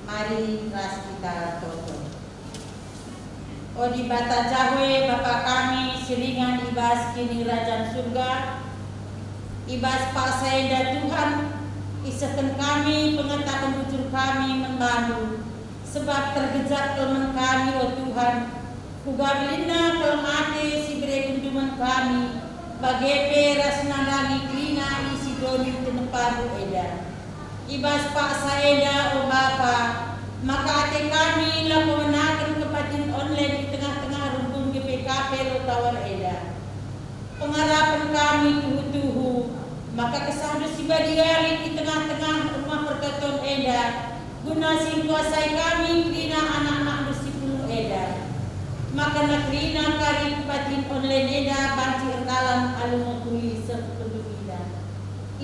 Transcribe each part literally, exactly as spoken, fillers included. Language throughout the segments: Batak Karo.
Mari ras kita toto. O Dibata Jahwe, Bapa kami si ringan i bas Kinirajan Surga, i bas paksa enda Tuhan, isehken kami pengataken bujur kami man bandu, sebab tergejap kelemen kami, o Tuhan, kuga belinna keleng ate si iberekenndu man kami, bage pe ras nandangi kerina isi doni tinepandu enda. I bas paksa enda, o Bapa, maka ate kami lako ngeneken kebatin online i tengah-tengah rumpun G P K P Lotawar enda. Pengarapen kami tuhu-tuhu, maka KesahNdu si Badia lit i tengah-tengah rumah pertoton enda, guna si engkuasai kami kerina anak-anakNdu si pulung enda. Maka kerina kari kebatin online enda banci erdalan alu mehuli seh kependudukenNdu.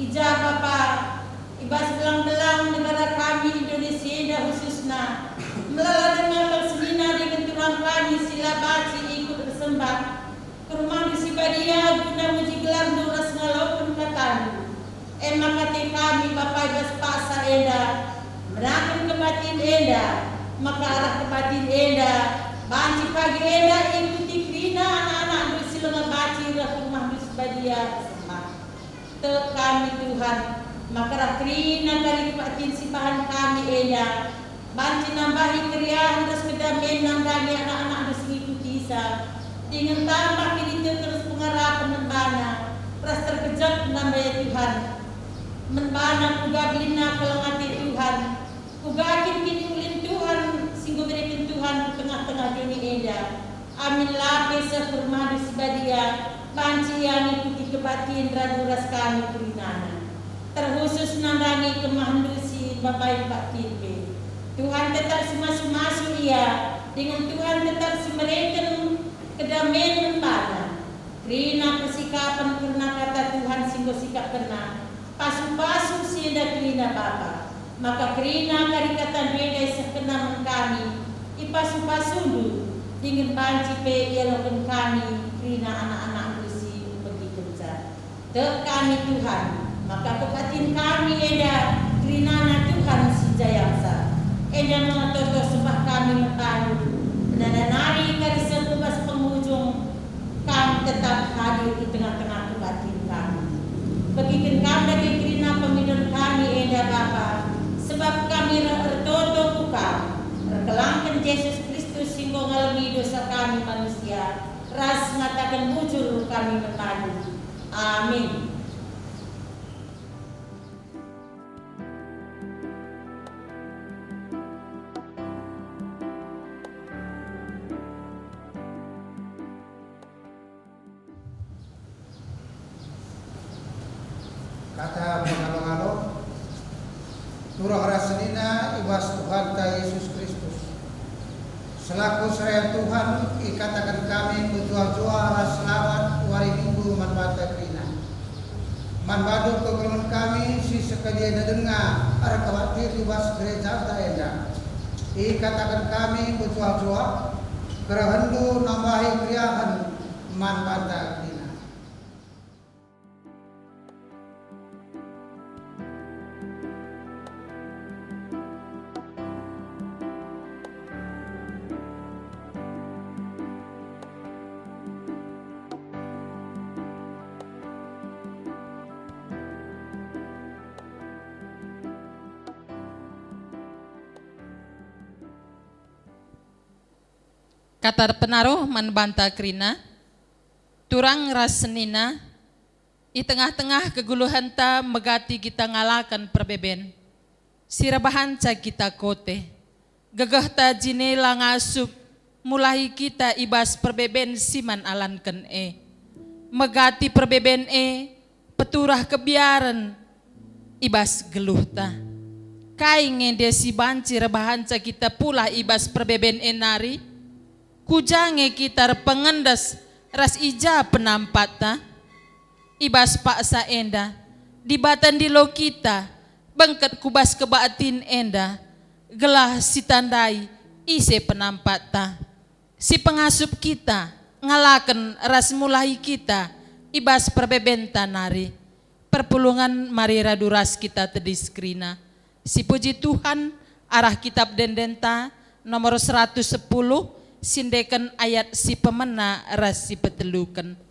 I ja, Bapa, i bas belang-belang negara kami Indonesia enda khususna, melala denga kal senina dingen turang kami si la banci ikut ersembah ku rumahNdu si badia guna muji gelarNdu ras ngaloken kataNdu. E maka ate kami, Bapa, i bas paksa enda, ngeneken kebatin enda, maka arah kebatin enda banci pagi enda ikuti kerina anak-anakNdu si langa banci reh ku rumahNdu si badia ersembah. Tek kami, Tuhan, maka reh kerina kari kebatin si ibahan kami enda, banci nambahi keriahen ras kedamen nandangi anak-anakNdu si ngikutisa, dingen tambah kiniteken ras pengarapen man baNa, ras tergejap nambah, ya Tuhan, man baNa kuga belinna keleng ate Tuhan, kuga kin kiniulin Tuhan si enggo ibereken Tuhan ku tengah-tengah doni enda. Amin la pe seh ku rumahNdu si badia, banci ia ngikuti kebatin radu ras kami kerinana. Terkhusus nandangi kemahenNdu si mbabai kebatin pe. Tuhan tetap si masu-masu ia, dingen Tuhan tetap si mereken kedamen man bana. Kerina persikapen kerna kata Tuhan si enggo sikapkenNa, pasu-pasu si enda kerina Bapa, maka kerina kari kataNdu enda isehkenNa man kami, ipasu-pasuNdu, dingen banci pe ialoken kami kerina anak-anakNdu si ipegikenca. Tek kami, Tuhan, maka kebatin kami enda kerinana Tuhan si jayangsa. Enda me toto sembah kami man baNdu, nana nari kari seh ku bas pengujung, Kam tetap hadir i tengah-tengah kebatin kami. Begiken Kam dage kerina pemindon kami enda, Bapa, sebab kami reh ertoto ku Kam, erkelangken Jesus Kristus si enggo ngalemi dosa kami manusia, ras ngataken bujur kami man baNdu. Amin. Kata pengalo-ngalo, turah ras senina i bas Tuhanta Jesus Kristus. Selaku serayan Tuhan, ikataken kami mejuah-juah ras selamat wari Minggu man banta kerina. Man bandu kegeluhen kami si sekadi enda denga erkebaktin i bas gerejanta enda. Ikataken kami mejuah-juah, kerehenndu nambahi keriahen man banta kerina. Kata penaruh man banta kerina, turang ras senina, i tengah-tengah kegeluhenta megati kita ngalaken perbeben si erbahanca kita kote. Gegehta jine la ngasup mulahi kita i bas perbeben si man alanken e. Megati perbeben e, peturah kebiaren i bas geluhta. Kai nge nde si banci erbahanca kita pulah i bas perbeben e nari? Ku ja nge kita erpengendes ras i ja penampatta? I bas paksa enda, Dibata ndilo kita bengket ku bas kebaktin enda, gelah sitandai ise penampatta, si pengasup kita ngalaken ras mulahi kita i bas perbebenta nari. Perpulungen mari radu ras kita tedis kerina. Sipuji Tuhan, arah Kitab Ende-Endenta nomor seratus sepuluh, siendeken ayat si pemena ras si peteluken.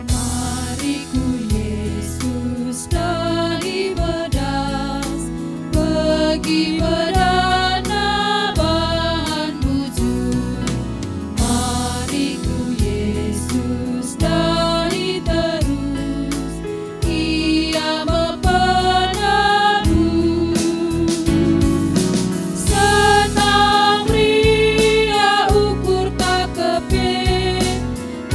Mari ku Yesus dahi bedas, bagi bedana bahan bujur. Mari ku Yesus dahi terus, Ia me penebus. Senang meriah ukurta keping,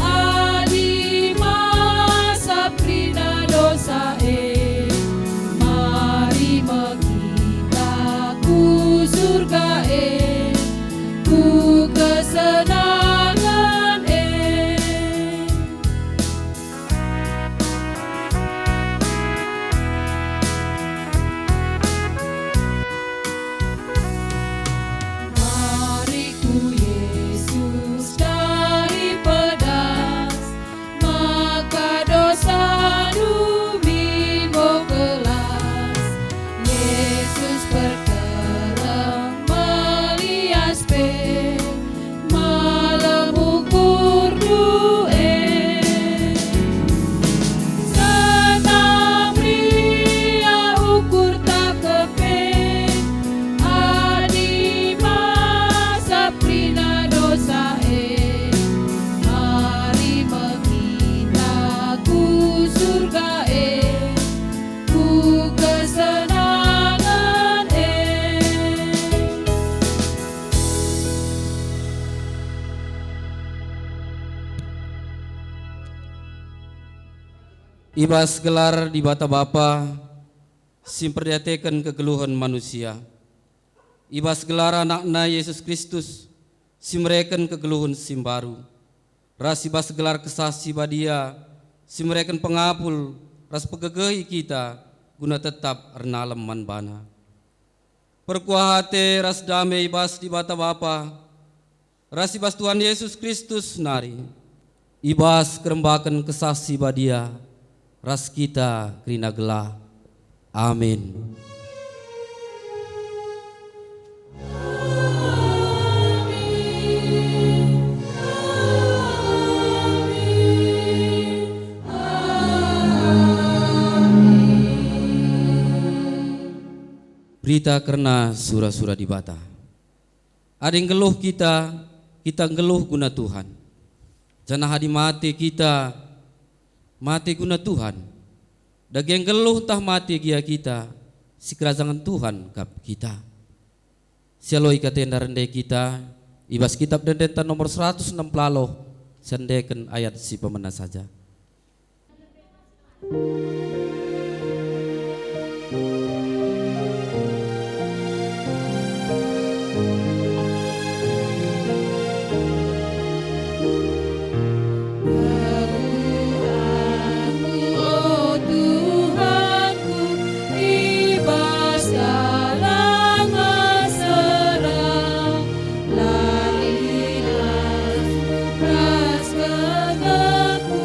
adi masap kerina dosa e. Mari me kita ku surga e, ku kesenangen e. Mari ku Yesus dahi pedas, maka dosandu min enggo kelas. Yesus perkeleng melias pe, malem ukurndu e. Senang meriah ukurta keping, adi masap kerina dosa e. Mari me kita ku surga e, ku kesenangen e. I bas gelar Dibata Bapa, si mperdiateken kegeluhen manusia, i bas gelar AnakNa Yesus Kristus, si mereken kegeluhen si mbaru, ras i bas gelar Kesah Si Badia, si mereken pengapul ras pegegehi kita guna tetap ernalem man baNa. Perkuah ate ras dame i bas Dibata Bapa, ras i bas Tuhan Yesus Kristus nari, i bas kerembaken Kesah Si Badia, ras kita kerina gelah. Amin. Berita kerna sura-sura Dibata. Adi nggeluh kita, kita nggeluh guna Tuhan. Janah adi mate kita, mate guna Tuhan. Dage nggeluh ntah mate gia kita, sikerajangen Tuhan kap kita. Sialoi katenda rende kita, i bas Kitab Ende-Endenta nomor seratus enem pelaloh, siendeken ayat si pemena saja. Kegeluhenku, o Tuhanku, i bas dalam mesera. Lalilas ras kegeluhenku,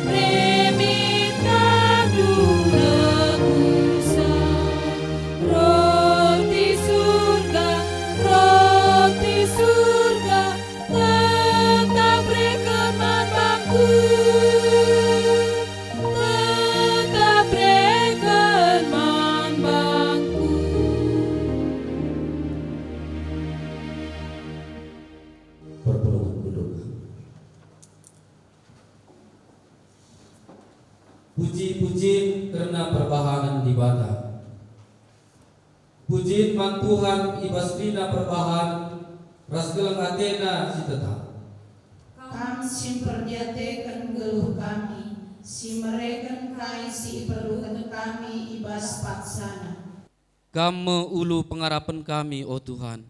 remit kap dua kusa. Roti surga, roti surga, tetap reken man bangku. Tetap reken man bangku. Perpulungen kudus. Puji-pujin kerna perbahanen Dibata. Pujin man Tuhan i bas kerina perbahan ras keleng ateNa si tetap. Kam si mperdiateken geluh kami, si mereken kai si iperluken kami i bas paksana. Kam me ulu pengarapen kami, o Tuhan.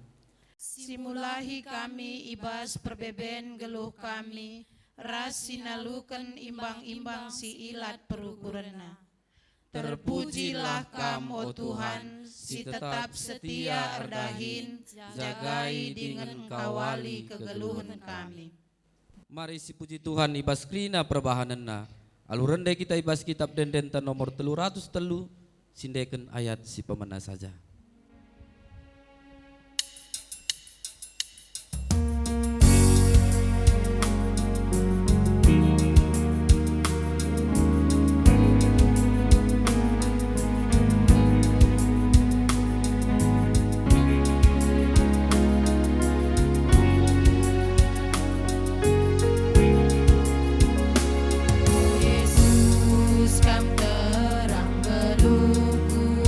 Si Si mulahi kami i bas perbeben geluh kami, ras si naluken imbang-imbang si ilat perukurenna. Terpujilah Kam, o Tuhan, si tetap setia erdahin, jagai dingen engkawali kegeluhen kami. Mari sipuji Tuhan i bas kerina perbahanenNa. Alu rende kita i bas Kitap Ende-Endenta nomor telu ratus telu, sindeken ayat si pemena saja. Yesus, Kam terang geluhku,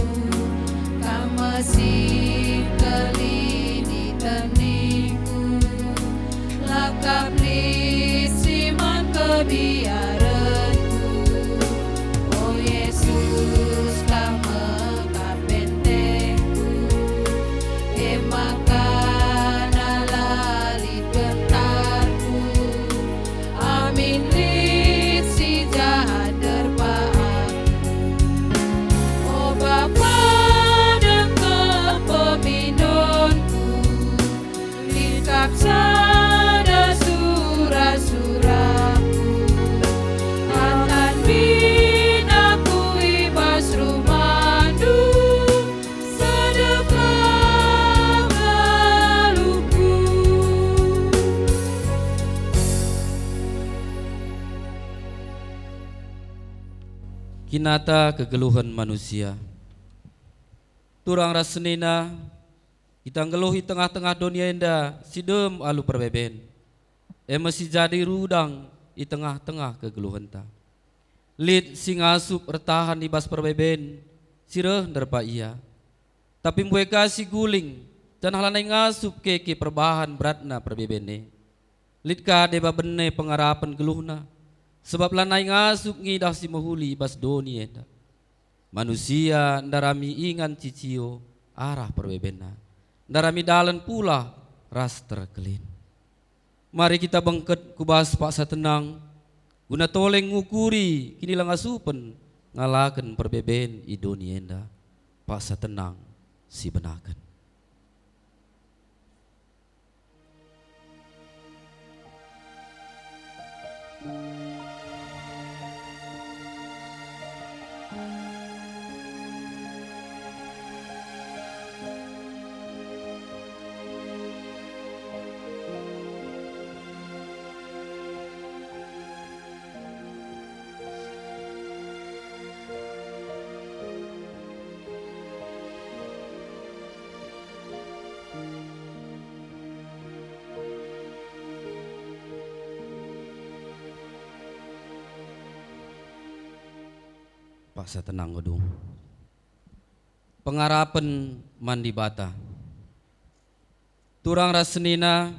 Kam mesin kelini teningku, la kap lit si man kebiarenku. O Yesus, Kam me kap bentengku, e maka la lit gentarku, amin lit si jahat nerpa aku. O Bapa, dengke pemindonku, lit kap sada sura-suraku, atan min aku i bas rumahNdu, sedekah geluhku. Kinata kegeluhen manusia. Turang ras senina, kita nggeluh i tengah-tengah doni enda si dem alu perbeben, e me si jadi rudang i tengah-tengah kegeluhenta. Lit si ngasup ertahan i bas perbeben si reh nderpa ia, tapi mbue ka si guling, janah lanai ngasup keke perbahan beratna perbeben e. Lit ka deba bene pengarapen geluhna, sebab lanai ngasup ngidah si mehuli i bas doni enda. Manusia ndarami ingan cicio arah perbebenna, ndarami dalan pulah ras terkelin. Mari kita bengket ku bas paksa tenang, guna tole ngukuri kinilangasupen ngalaken perbeben i doni enda. Paksa tenang si benaken. Paksa tenang, gedung. Pengarapen man Dibata. Turang ras senina,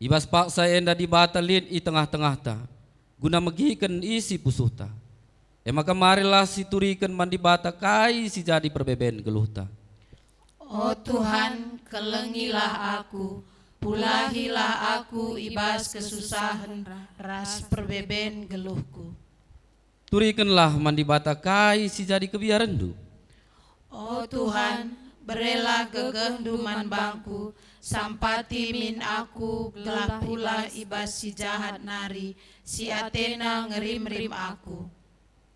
i bas paksa enda Dibata lit i tengah-tengahta, guna megiken isi pusuhta. E maka marilah situriken man Dibata kai si jadi perbeben geluhta. O Tuhan, kelengilah aku, pulahilah aku i bas kesusahen ras perbeben geluhku. Turikenlah man Dibata kai si jadi kebiarenndu. O Tuhan, berelah gegehndu man bangku, sampati min aku gelah pulah i bas si jahat nari, si atena ngerimrim aku.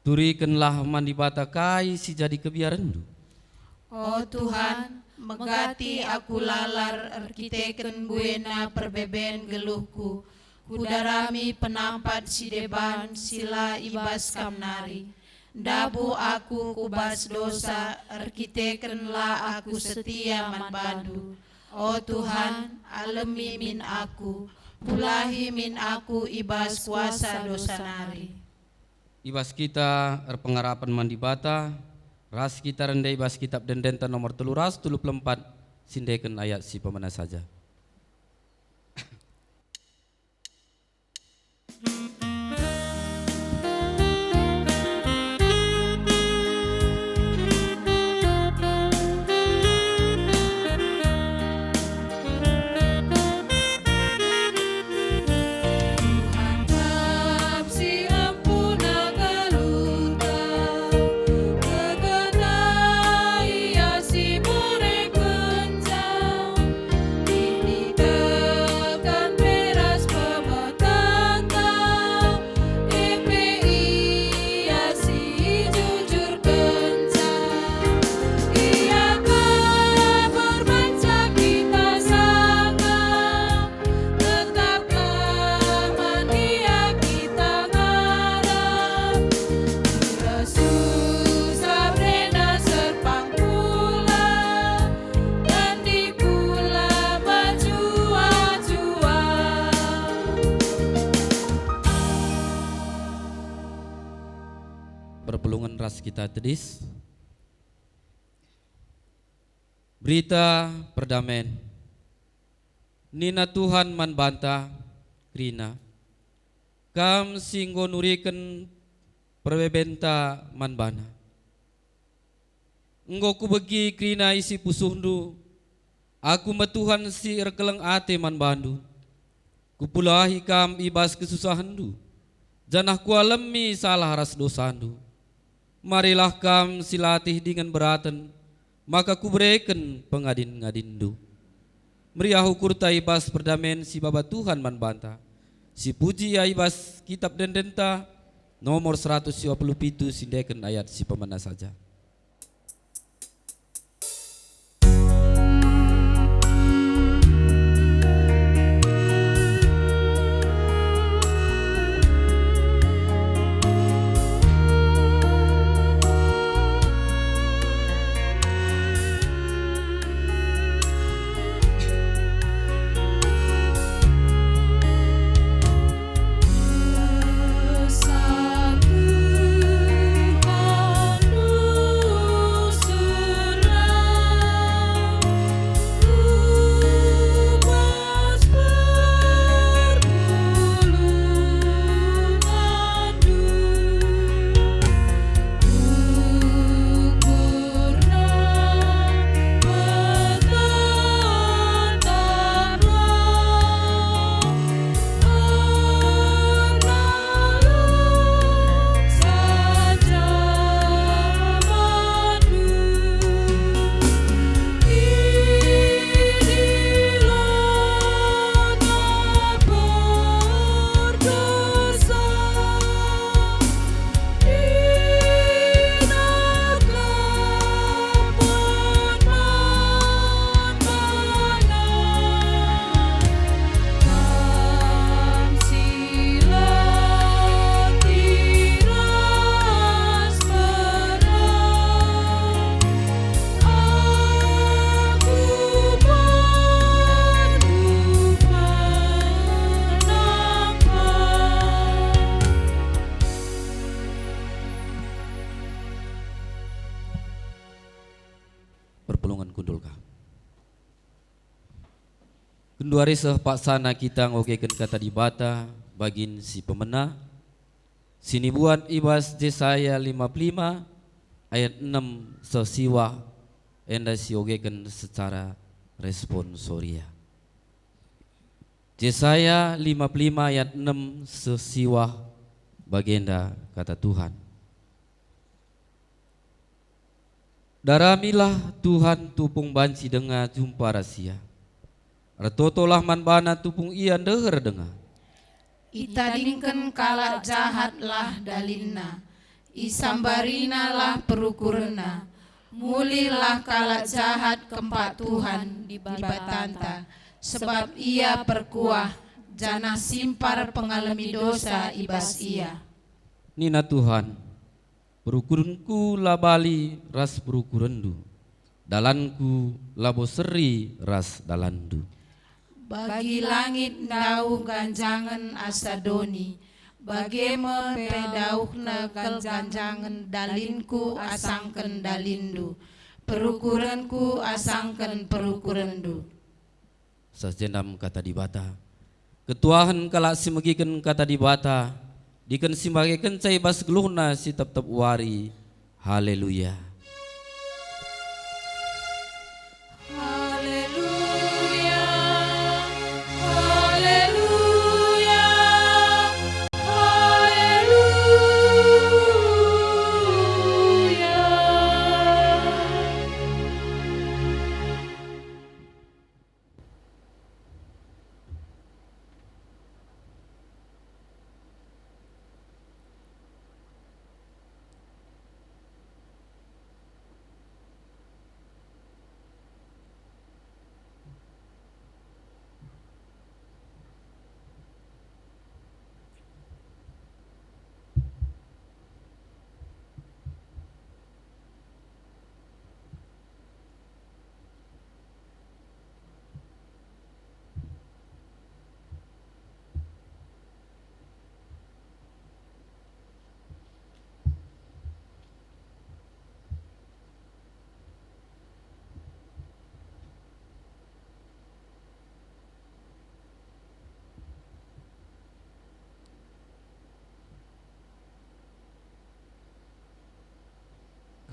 Turikenlah man Dibata kai si jadi kebiarenndu. O Tuhan, megati aku lalar erkiteken buena perbeben geluhku, kudarami penampat si deban si la i bas Kam nari. Ndabuh aku ku bas dosa erkiteken la aku setia man bandu. O Tuhan, alemi min aku, pulahi min aku i bas kuasa dosa nari. I bas kita erpengarapen man Dibata, ras kita rende i bas Kitap Ende-Endenta nomor telu ras telu puluh empat, sindeken ayat si pemena saja. Kita tedis. Berita perdamen. Nina Tuhan man banta, kerina, "Kam si enggo nuriken perbebenta man bana. Enggo kubegi kerina isi pusuhndu, Aku me Tuhan si erkeleng ate man bandu. Kupulahi kam i bas kesusahenndu, janah kualemi salah ras dosandu. Marilah kam si latih dingen beraten, maka kubereken pengadin-ngadinndu." Meriah ukurta i bas perdamen si baba Tuhan man banta, si puji ia i bas Kitap Ende-endenta nomor seratus dua puluh pitu, si ndeken ayat si pemena saja. Perpulungen kundul ka. Genduari seh paksana kita ngogeken Kata Dibata bagin si pemena, si nibuat i bas Jesaya lima puluh lima ayat enem seh siwah, enda siogeken secara responsoria. Jesaya lima puluh lima ayat enem seh siwah, bagenda kata Tuhan. Daramilah Tuhan tupung banci denga jumpa ras Ia. Ertotolah man baNa tupung Ia ndeher denga. Itadingken kalak jahatlah dalinna, isambarinalah perukurenna. Mulihlah kalak jahat kempak Tuhan Dibatanta, sebab Ia perkuah, janah simpar pengalemi dosa i bas ia. Nina Tuhan, "Perukurenku la bali ras perukurenndu, dalanku labo seri ras dalanndu." Bagi langit ndauh ganjangen asa doni, bage me pe dauhna kal ganjangen dalinku asangken dalinndu, perukurenku asangken perukurenndu. Seh jenda me Kata Dibata. Ketuahen kalak si megiken Kata Dibata, dingen si mbagekenca i bas geluhna si tep-tep wari. Haleluya! Haleluya! Haleluya! Haleluya!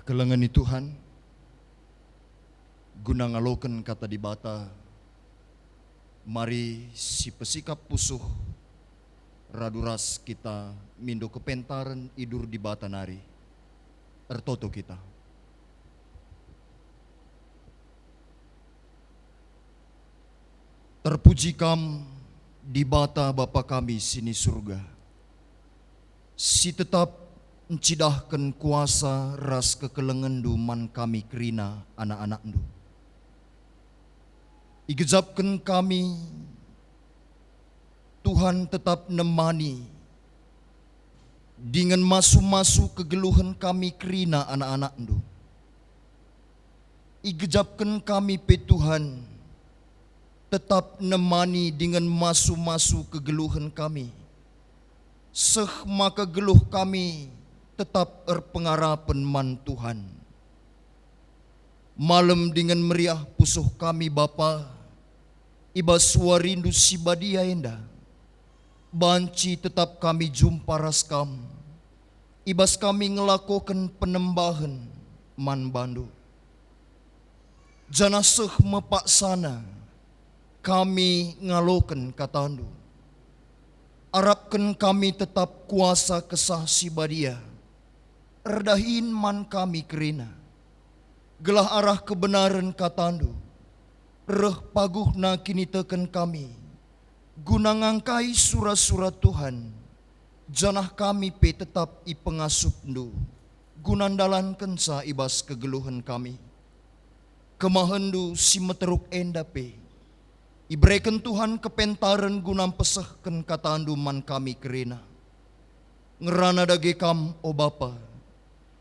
Kelengen ni Tuhan, guna ngaloken Kata Dibata, mari sipesikap pusuh radu ras kita mindo kepentaren idur Dibata nari. Ertoto kita. Terpuji Kam, Dibata Bapa kami si ni Surga, si tetap ncidahken kuasa ras kekelengenNdu man kami kerina anak-anakNdu. Igejapken kami, Tuhan tetap nemani dingen masu-masu kegeluhen kami kerina anak-anakNdu. Igejapken kami pe Tuhan, tetap nemani dingen masu-masu kegeluhen kami, seh maka geluh kami tetap erpengarapen man Tuhan. Malem dingen meriah pusuh kami, Bapa, i bas wariNdu si badia enda. Banci tetap kami jumpa ras Kam, i bas kami ngelakoken penembahen man baNdu. Janah seh me paksana kami ngaloken kataNdu. Arapken kami tetap kuasa Kesah Si Badia erdahin man kami kerina, gelah arah kebenaren kataNdu reh paguhna kiniteken kami, guna ngangkai sura-sura Tuhan, janah kami pe tetap ipengasup-Ndu guna ndalankenca i bas kegeluhen kami. KemahenNdu si meteruk enda pe ibereken Tuhan kepentaren guna mpesehken kataNdu man kami kerina. Ngerana dage Kam, o Bapa,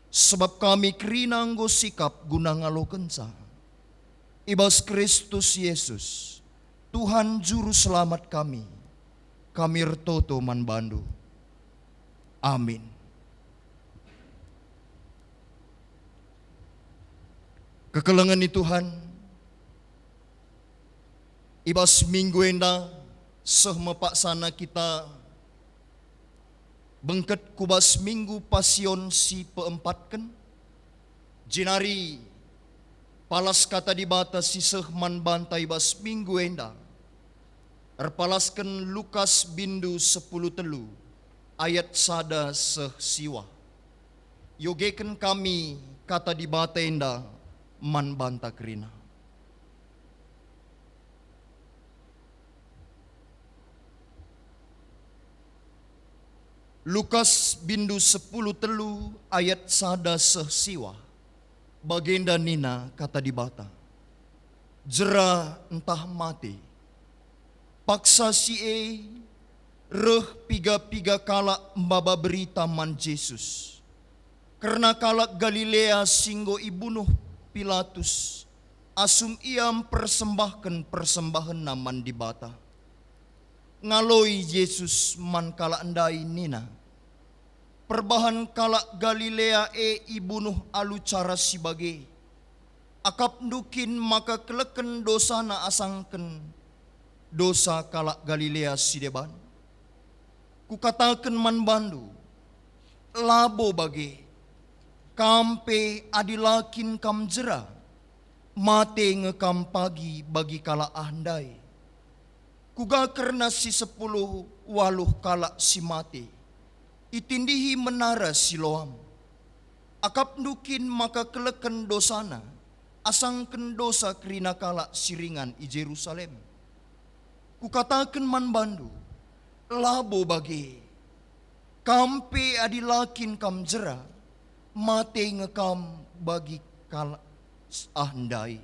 sabap kami kerina enggo sikap guna ngalokenca. I bas Kristus Yesus, Tuhan Juru Selamat kami, kami ertoto man baNdu. Amin. Kekelengen ni Tuhan, i bas minggu enda seh me paksana kita bengket ku bas Minggu Pasion si peempatken. Jenari palas Kata Dibata si seh man banta i bas minggu enda erpalasken Lukas bindu sepuluh telu ayat sada seh siwah. Iogeken kami Kata Dibata enda man banta kerina. Lukas bindu sepuluh telu ayat sada seh siwah. Bagenda nina Kata Dibata, "Jera ntah mate." Paksa si e reh piga-piga kalak maba berita man Jesus kerna kalak Galilea si enggo ibunuh Pilatus asum ia mpersembahken persembahenna man Dibata. Ngaloi Jesus man kalak ndai nina, "Perbahan kalak Galilea e ibunuh alu cara si bage, akapndu kin maka keleken dosana asangken dosa kalak Galilea si deban? Kukataken man bandu, labo bage! Kam pe adi la kin kam jera, mate nge kam pagi bagi kalak ah ndai." Kuga kerna si sepuluh waluh kalak si mate itindihi menara Siloam? Akapndu kin maka keleken dosana asangken dosa kerina kalak si ringan i Jerusalem? Kukataken man bandu, labo bage! Kam pe adi la kin kam jera, mate nge kam bagi kalak ah ndai.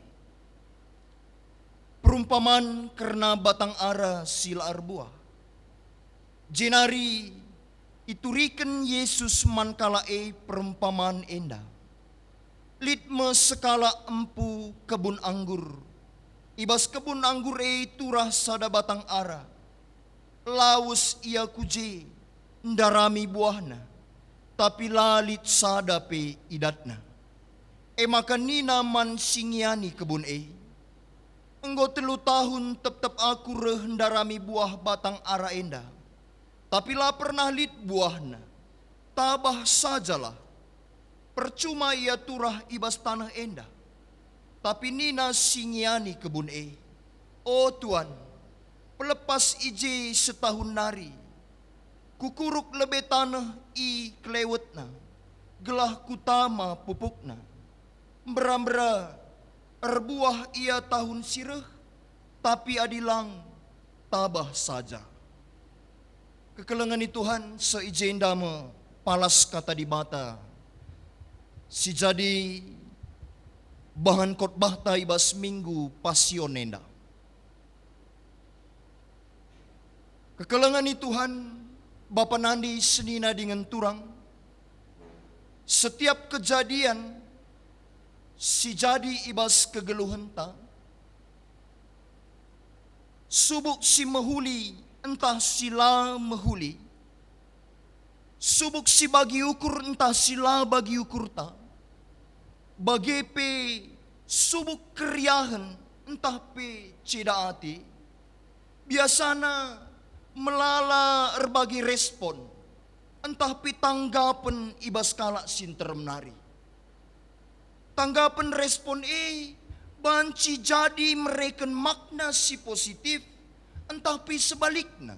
Perumpaman kerna batang ara si la erbuah. Jenari ituriken Jesus man kalak e perumpaman enda, "Lit me sekalak empu kebun anggur. I bas kebun anggur e turah sada batang ara. Lawes ia ku je, ndarami buahna, tapi la lit sada pe idatna. E maka nina man si ngiani kebun e, 'Enggo telu tahun tep-tep aku reh ndarami buah batang ara enda, tapi la pernah lit buahna. Tabah sajalah, Percuma ia turah i bas taneh enda, tapi nina si ngiani kebun e, "O Tuan, pelepas i je setahun nari, kukuruk lebe taneh i kelewetna, gelah kutama pupukna. Mbera-mbera erbuah ia tahun si reh, tapi adi lang, tabah saja." Kekelengen ni Tuhan, seh i jenda me palas Kata Dibata si jadi bahan khotbahta i bas Minggu Pasion enda. Kekelengen ni Tuhan, bapa nande senina dingen turang, setiap kejadian si jadi i bas kegeluhenta, subuk si mehuli ntah si la mehuli, subuk si bagi ukur ntah si la bagi ukurta, bage pe subuk keriahen ntah pe ceda ate, biasana melala erbagi respon ntah pe tanggapen i bas kalak si nterem nari. Tanggapen respon e banci jadi mereken makna si positif, ntah pe sebalikna,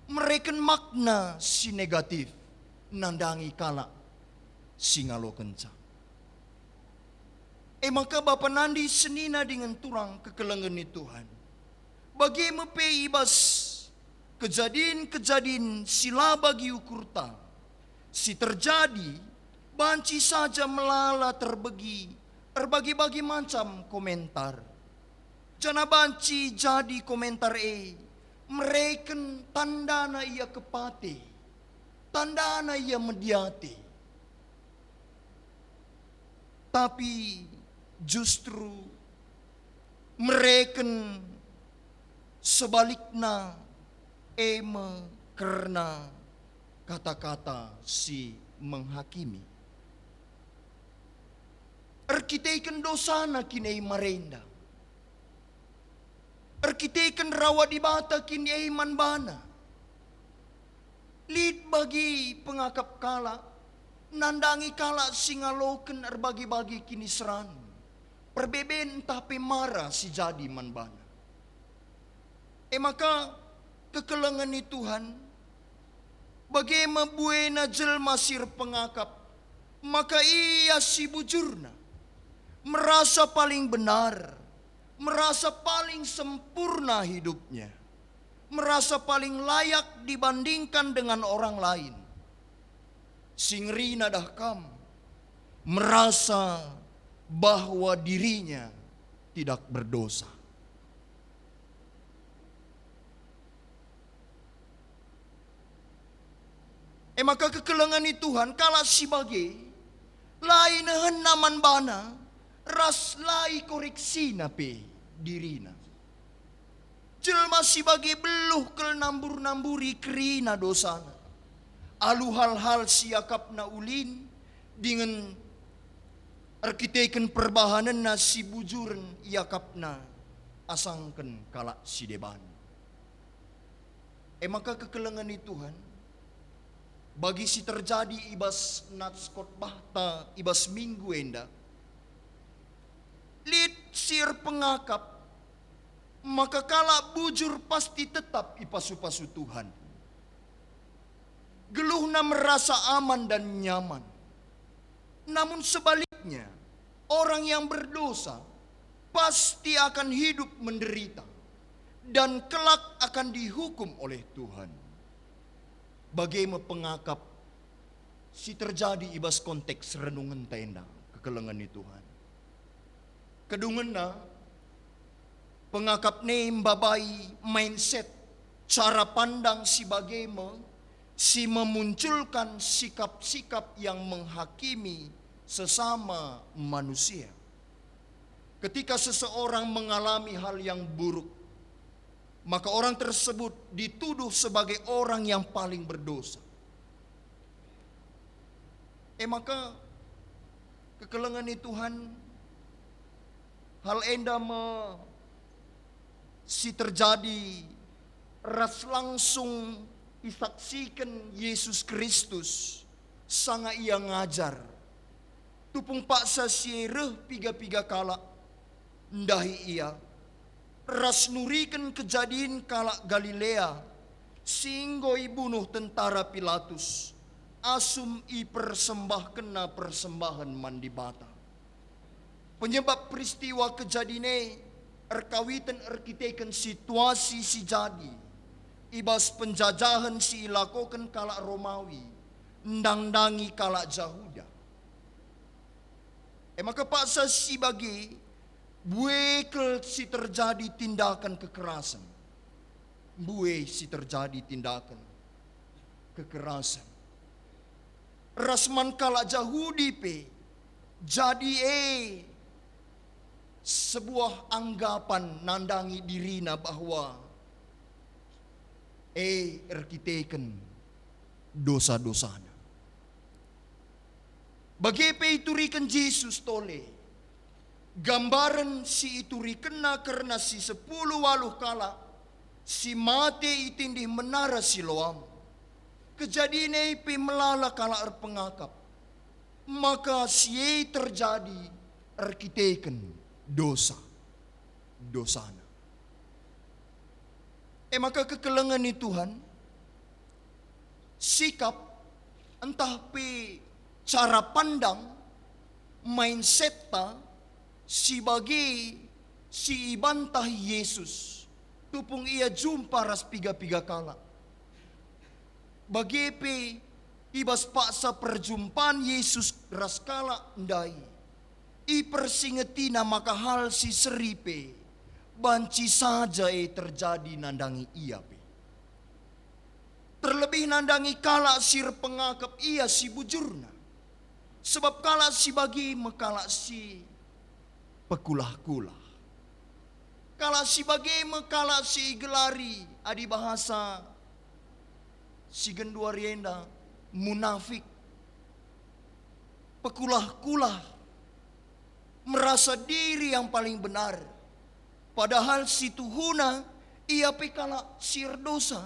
mereken makna si negatif nandangi kalak si ngalokenca. E maka bapa nande senina dingen turang kekelengen ni Tuhan, bage me pe i bas kejadin-kejadin si la bagi ukurta si terjadi, banci saja melala terbegi erbagi-bagi macam komentar. Janah banci jadi komentar e mereken tandana ia kepate, tandana ia mediate. Tapi justru mereken sebalikna, e me kerna kata-kata si menghakimi. Erkiteken dosana kin e marenda? Erkiteken rawa Dibata kin e man bana? Lit bagi pengakap kalak nandangi kalak si ngaloken erbagi-bagi kiniseran, perbeben ntah pe mara si jadi man bana. E maka, kekelengen ni Tuhan, bage me buena jelma si erpengakap maka ia si bujurna, merasa paling benar, merasa paling sempurna hidupnya, merasa paling layak dibandingkan dengan orang lain. Si ngerina dah kam merasa bahwa dirinya tidak berdosa. E maka kekelengen ni Tuhan, kalak si bage la inehenna man bana, ras la ikoreksina pe dirina. Jelma si bage beluh kal nambur-namburi kerina dosana, alu hal-hal si iakapna ulin, dingen erkiteken perbahanenna si bujuren iakapna asangken kalak si deban. E maka kekelengen ni Tuhan, bagi si terjadi i bas nats khotbahta i bas minggu enda, lit si erpengakap maka kalak bujur pasti tetap ipasu-pasu Tuhan. Geluhna merasa aman dan nyaman. Namun sebaliknya, orang yang berdosa pasti akan hidup menderita dan kelak akan dihukum oleh Tuhan. Bage me pengakap si terjadi i bas konteks renungenta enda, kekelengen ni Tuhan. Kedungenna, pengakap e mbabai mindset, cara pandang si bage me si memunculkan sikap-sikap yang menghakimi sesama manusia. Ketika seseorang mengalami hal yang buruk, maka orang tersebut dituduh sebagai orang yang paling berdosa. E maka, kekelengen ni Tuhan, hal enda me si terjadi ras langsung isaksiken Yesus Kristus sanga Ia ngajar. Tupung paksa si e reh piga-piga kalak ndahi ia, ras nuriken kejadin kalak Galilea si enggo ibunuh tentara Pilatus asum ipersembahkenna persembahen man Dibata. Penyebab peristiwa kejadin e erkawiten erkiteken situasi si jadi i bas penjajahen si ilakoken kalak Romawi ndangdangi kalak Jahuda. E maka paksa si bage, mbue kal si terjadi tindakan kekerasen. Mbue si terjadi tindakan kekerasen. Ras man kalak Jahudi pe, jadi e sebuah anggapan nandangi dirina bahwa e erkiteken dosa-dosana. Bage pe ituriken Jesus tole gambaren si iturikenna kerna si sepuluh waluh kalak si mate i tindih menara Siloam. Kejadin e pe melala kalak erpengakap, maka si e terjadi erkiteken dosa, dosana. E maka kekelengen ni Tuhan, sikap ntah pe cara pandang, mindset-ta si bage si ibanta Jesus tupung ia jumpa ras piga-piga kalak. Bage pe i bas paksa perjumpan Jesus ras kalak ndai, ipersingetina maka hal si seri pe banci saja e terjadi nandangi ia pe. Terlebih nandangi kalak si erpengakap ia si bujurna. Sebab kalak si bage me kalak si pekulah-kulah. Kalak si bage me kalak si igelari adi bahasa si genduari enda munafik. Pekulah-kulah, merasa diri yang paling benar, padahal situhuna ia pe kalak si erdosa.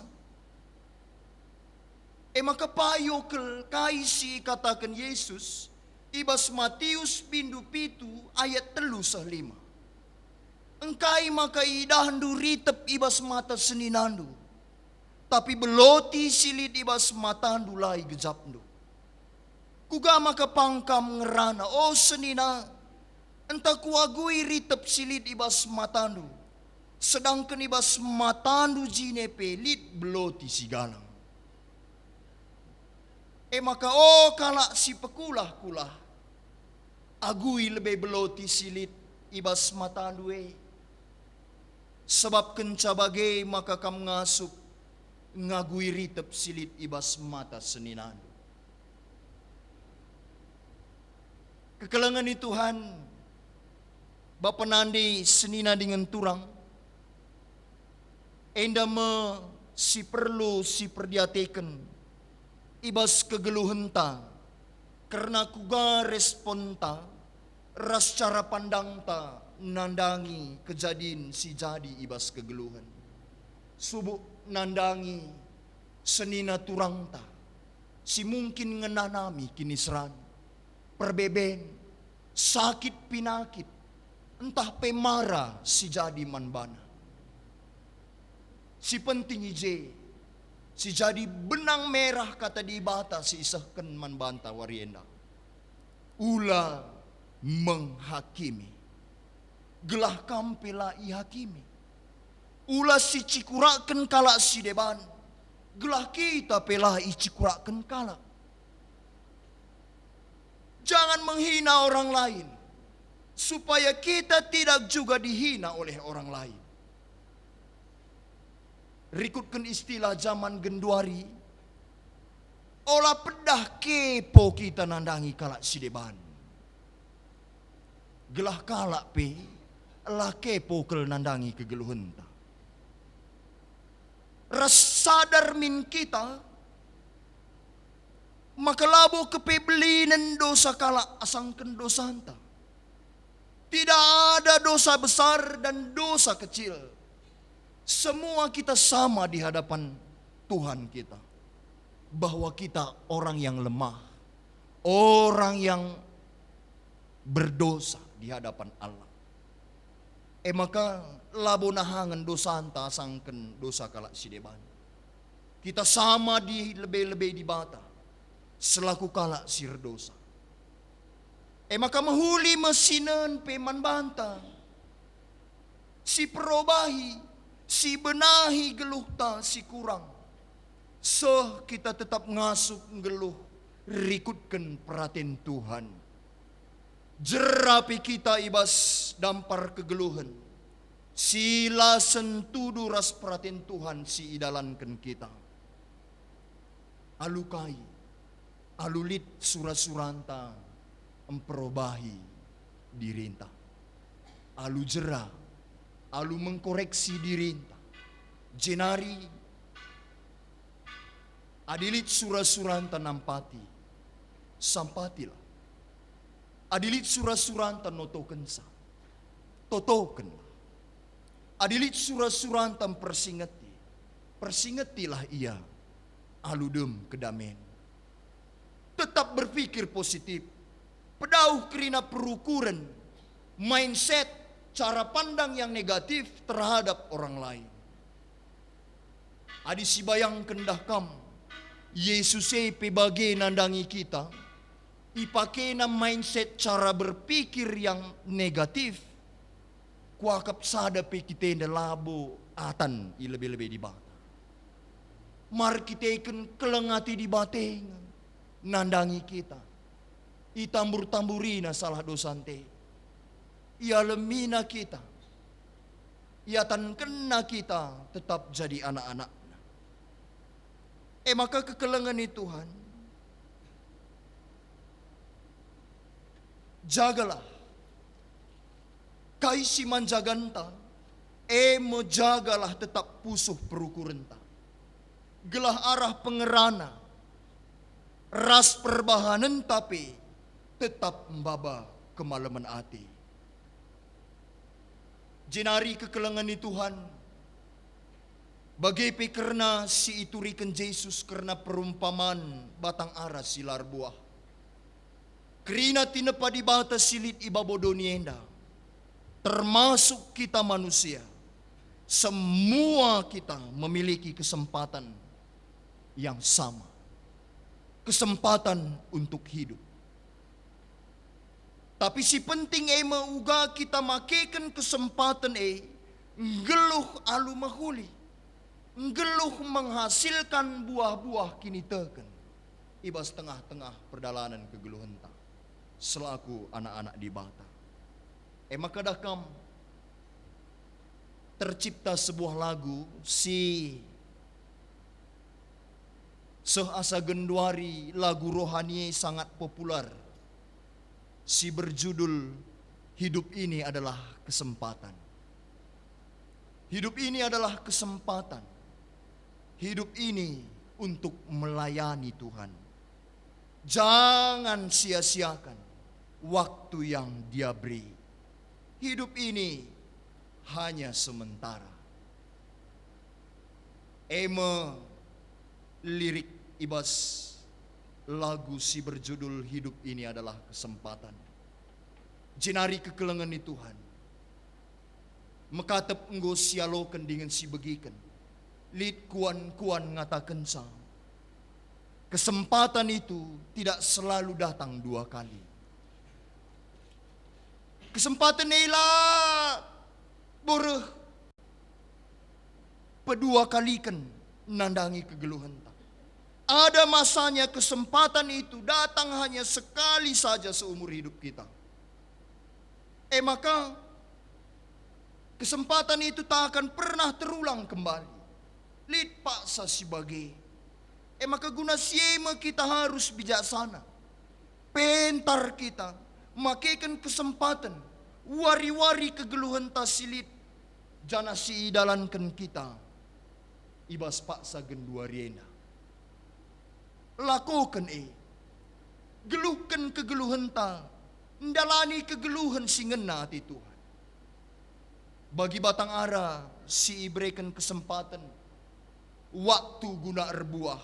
E maka payo kal kai si ikataken Jesus i bas Matius bindu pitu ayat telu seh lima. Engkai maka idahndu ritep i bas mata seninandu, tapi beloti si lit i bas matandu la igejapndu? Kuga maka pang kam ngerana, o senina, ntah kuagui ritep si lit i bas matandu, sedangken i bas matandu jine pe lit beloti si galang? E maka, o kalak si pekulah-kulah, agui lebe beloti si lit i bas matandu e, sabap kenca bage maka kam ngasup ngagui ritep si lit i bas mata seninandu. Kekelengen ni Tuhan, bapa nande senina dingen turang, enda me si perlu si perdiateken i bas kegeluhenta, kerna kuga responta ras cara pandangta nandangi kejadin si jadi i bas kegeluhen. Subuk nandangi senina turangta si mungkin ngenanami kiniseran, perbeben, sakit pinakit, ntah pe mara si jadi man bana. Si penting i je, si jadi benang merah kata Dibata si isehken man banta wari enda. Ula menghakimi, gelah kam pe la ihakimi. Ula sicikurakken kalak si deban, gelah kita pe la icikurakken kalak. Jangan menghina orang lain, supaya kita tidak juga dihina oleh orang lain. Rikutken istilah jaman genduari, ola pedah kepo kita nandangi kalak si deban. Gelah kalak pe la kepo kal nandangi kegeluhenta. Ras sadar min kita maka labo kepebelinen dosa kalak asangken dosanta. Tidak ada dosa besar dan dosa kecil. Semua kita sama di hadapan Tuhan kita. Bahwa kita orang yang lemah, orang yang berdosa di hadapan Allah. E maka labo nahangen dosanta asangken dosa kalak si deban. Kita sama di lebe-lebe Dibata selaku kalak si erdosa. E maka mehuli me sinen pe man banta, si perobahi, si benahi geluhta si kurang, seh kita tetap ngasup nggeluh rikutken peraten Tuhan. Jera pe kita i bas dampar kegeluhen, si la sentudu ras peraten Tuhan si idalanken kita. Alu kai? Alu lit sura-suranta mperobahi dirinta. Alu jera, alu mengkoreksi dirinta. Jenari adi lit sura-suranta nampati, sampatilah. Adi lit sura-suranta notokenca, totokenlah. Adi lit sura-suranta mpersingeti, persingetilah ia alu dem kedamen. Tetap berpikir positif, pedauh kerina perukuren, mindset, cara pandang yang negatif terhadap orang lain. Adi sibayangken dah kam, Yesus e pe bage nandangi kita, ipakena mindset cara berpikir yang negatif, kuakap sada pe kita enda labo atan i lebe-lebe Dibata. Markiteken keleng ate Dibata e nge nandangi kita. Itambur-tamburina salah dosanta e. Ialemina kita. Iatankenna kita tetap jadi anak-anakNa. E maka kekelengen ni Tuhan, jagalah kai si man jaganta, e me jagalah tetap pusuh perukurenta, gelah arah pengerana ras perbahanenta pe tetap maba kemalemen ate. Jenari kekelengen ni Tuhan, bage pe kerna si ituriken Jesus kerna perumpaman batang ara si la erbuah. Kerina tinepa Dibata si lit i babo doni enda, termasuk kita manusia, semua kita memiliki kesempatan yang sama, kesempatan untuk hidup. Tapi si penting e me uga kita makeken kesempaten e nggeluh alu mehuli, nggeluh menghasilkan buah-buah kiniteken i bas tengah-tengah perdalanen kegeluhenta selaku anak-anak Dibata. E maka dah kam tercipta sebuah lagu si seh asa genduari, lagu rohani e sangat popular, si berjudul Hidup Ini Adalah Kesempatan. Hidup ini adalah kesempatan. Hidup ini untuk melayani Tuhan. Jangan sia-siakan waktu yang Dia beri. Hidup ini hanya sementara. E me lirik i bas lagu si berjudul Hidup Ini Adalah Kesempatan. Jenari kekelengen ni Tuhan. Mekatep enggo sialoken dingen sibegiken. Lit kuan-kuan ngatakenca, kesempatan itu tidak selalu datang dua kali. Kesempatan e la boreh pedua kaliken nandangi kegeluhenta. Ada masanya kesempatan itu datang hanya sekali saja seumur hidup kita. E maka, kesempatan itu tak akan pernah terulang kembali. Lit paksa si bage. E maka guna si e me kita harus bijaksana. Pentar kita makeken kesempaten, wari-wari kegeluhenta si lit, janah si idalanken kita i bas paksa genduari enda. Lakoken e, geluhken kegeluhenta, ndalani kegeluhen si ngena ate Tuhan. Bagi batang ara si ibereken kesempaten, waktu guna erbuah.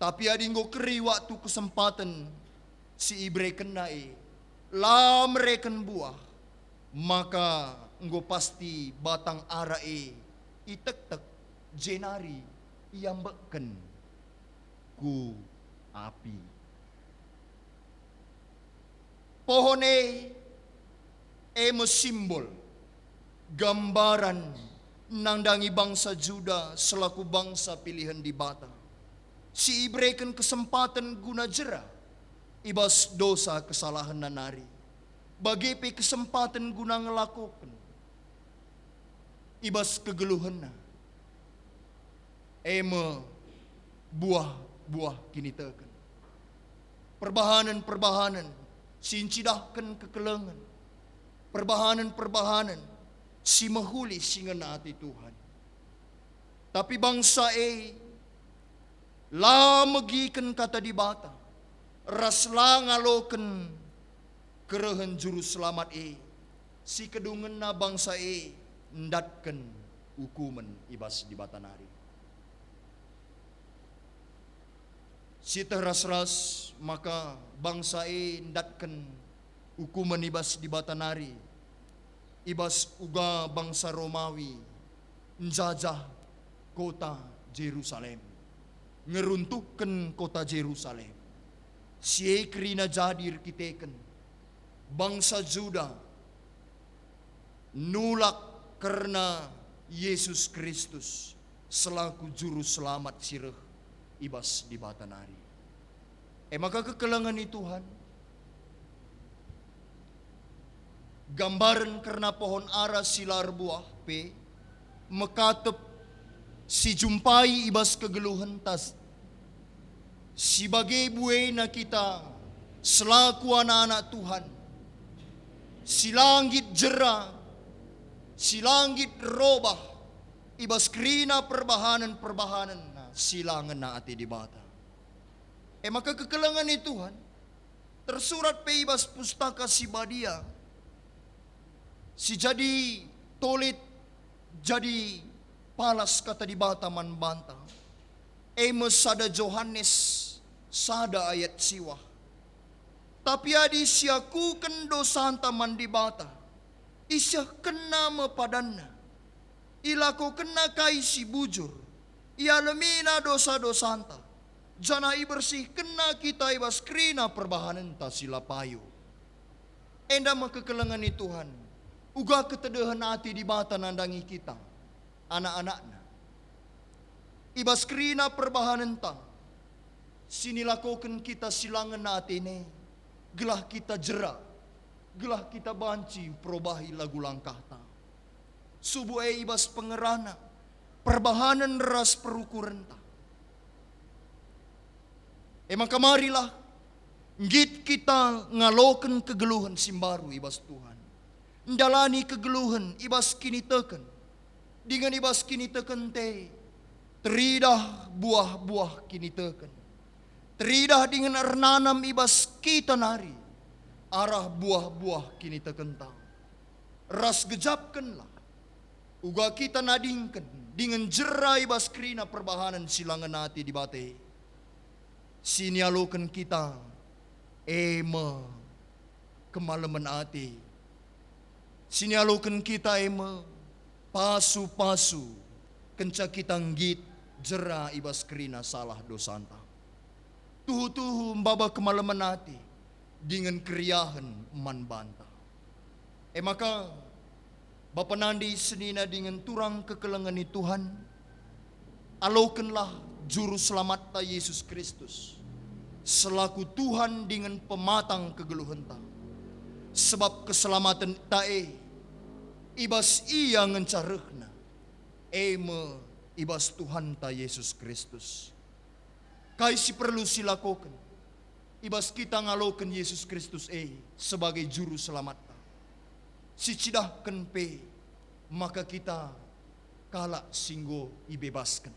Tapi adi enggo keri waktu kesempaten si iberekenna e, la mereken buah, maka enggo pasti batang ara e itektek jenari iambekken ku api. Pohon e, e me simbol, gambaran nandangi bangsa Juda selaku bangsa pilihen Dibata, si ibereken kesempaten guna jera i bas dosa kesalahenna nari, bage pe kesempaten guna ngelakoken i bas kegeluhenna, e me buah-buah kiniteken. Perbahanen-perbahanen si ncidahken kekelengen, perbahanen-perbahanen si mehuli si ngena ate Tuhan. Tapi bangsa e la megiken kata Dibata, ras la ngaloken kerehen Juru Selamat e, si kedungenna bangsa e ndatken ukumen i bas Dibata nari. Sieteh ras-ras maka bangsa e ndatken ukumen i bas Dibata nari, i bas uga bangsa Romawi njajah kota Jerusalem, ngeruntuhken kota Jerusalem. Si e kerina jadi erkiteken bangsa Juda nulak kerna Jesus Kristus selaku Juru Selamat si reh i bas Dibata nari. E maka kekelengen i Tuhan, gambaren kerna pohon ara si la erbuah pe mekatep si jumpai i bas kegeluhenta. Si bage buena kita selaku anak-anak Tuhan, si la nggit jera, si la nggit robah i bas kerina perbahanen-perbahanen si la ngena ate Dibata. E maka kekelengen i Tuhan, tersurat pe i bas Pustaka Si Badia, si jadi tolit, jadi palas kata Dibata man banta, e me sada Johanes sada ayat siwah. Tapi adi siakuken dosanta man Dibata, isehkenNa me padanNa, ilakokenNa kai si bujur, ialemina dosa-dosanta, janah ibersihkenNa kita i bas kerina perbahanenta si la payo. Enda me kekelengen i Tuhan, uga ketedehen ate Dibata nandangi kita, anak-anakNa. I bas kerina perbahanenta, si nilakoken kita si la ngena atene, gelah kita jera, gelah kita banci mperobahi lagu langkahta. Subuk e i bas pengerana, perbahanen ras perukurenta. E maka marilah, nggit kita ngaloken kegeluhen si mbaru i bas Tuhan. Ndalani kegeluhen i bas kiniteken, dingen i bas kinitekenta e teridah buah-buah kiniteken. Teridah dingen ernanam i bas kita nari arah buah-buah kinitekenta. Ras gejapkenlah, uga kita nadingken dingen jera i bas kerina perbahanen si la ngena ate Dibata e. Si nialoken kita e me kemalemen ate. Si nialoken kita e me pasu-pasu kenca kita nggit jera i bas kerina salah dosanta. Tuhu-tuhu maba kemalemen ate dingen keriahen man banta. E maka, bapa nande senina dingen turang kekelengen i Tuhan, alokenlah Juru Selamatta Jesus Kristus selaku Tuhan dingen Pematang kegeluhenta. Sebab keselamatenta e i bas Ia ngenca rehna, e me i bas Tuhanta Jesus Kristus. Kai si perlu silakoken i bas kita ngaloken Jesus Kristus e sebagai Juru Selamatta? Sicidahken pe maka kita kalak si enggo ibebasken,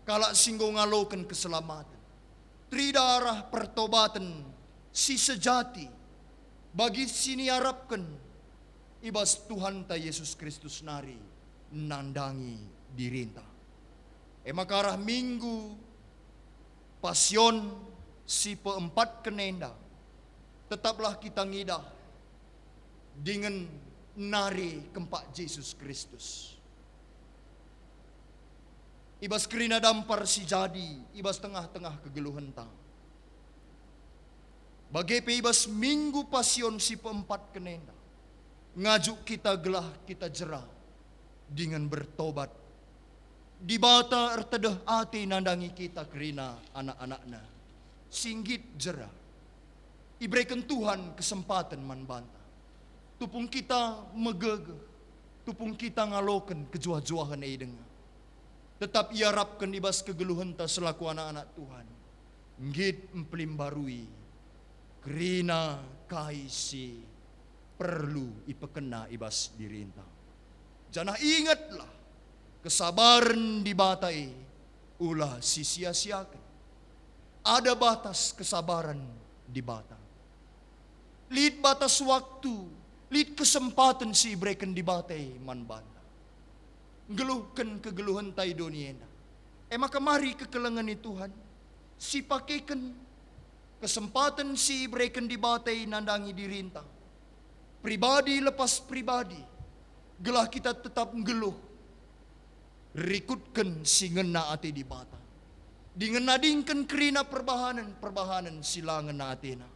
kalak si enggo ngaloken keselamaten, teridah arah pertobaten si sejati bagi si niarapken i bas Tuhanta Jesus Kristus nari nandangi dirinta. E maka arah Minggu Pasion si peempatken enda, Tetaplah kita ngidah dingen nari kempak Jesus Kristus. I bas kerina dampar si jadi i bas tengah-tengah kegeluhenta. Bage pe i bas Minggu Pasion si peempatken enda, ngajuk kita gelah kita jera dingen bertobat. Dibata ertedeh ate nandangi kita kerina anak-anakNa si nggit jera. Ibereken Tuhan kesempaten man banta. Tupung kita megegeh, tupung kita ngaloken kejuah-juahen e denga. Tetap iarapken i bas kegeluhenta selaku anak-anak Tuhan, nggit mpelimbarui kerina kai si perlu ipekena i bas dirinta. Janah ingetlah, kesabaren Dibata e ulah sisia-siaken. Ada batas kesabaren Dibata. Lit batas waktu, lit kesempaten si ibereken Dibata e man banta. Nggeluhken kegeluhenta i doni enda. E maka mari kekelengen i Tuhan, sipakeken kesempaten si ibereken Dibata e nandangi dirinta, pribadi lepas pribadi, gelah kita tetap nggeluh rikutken si ngena ate Dibata, dingen nadingken kerina perbahanen-perbahanen si la ngena ateNa.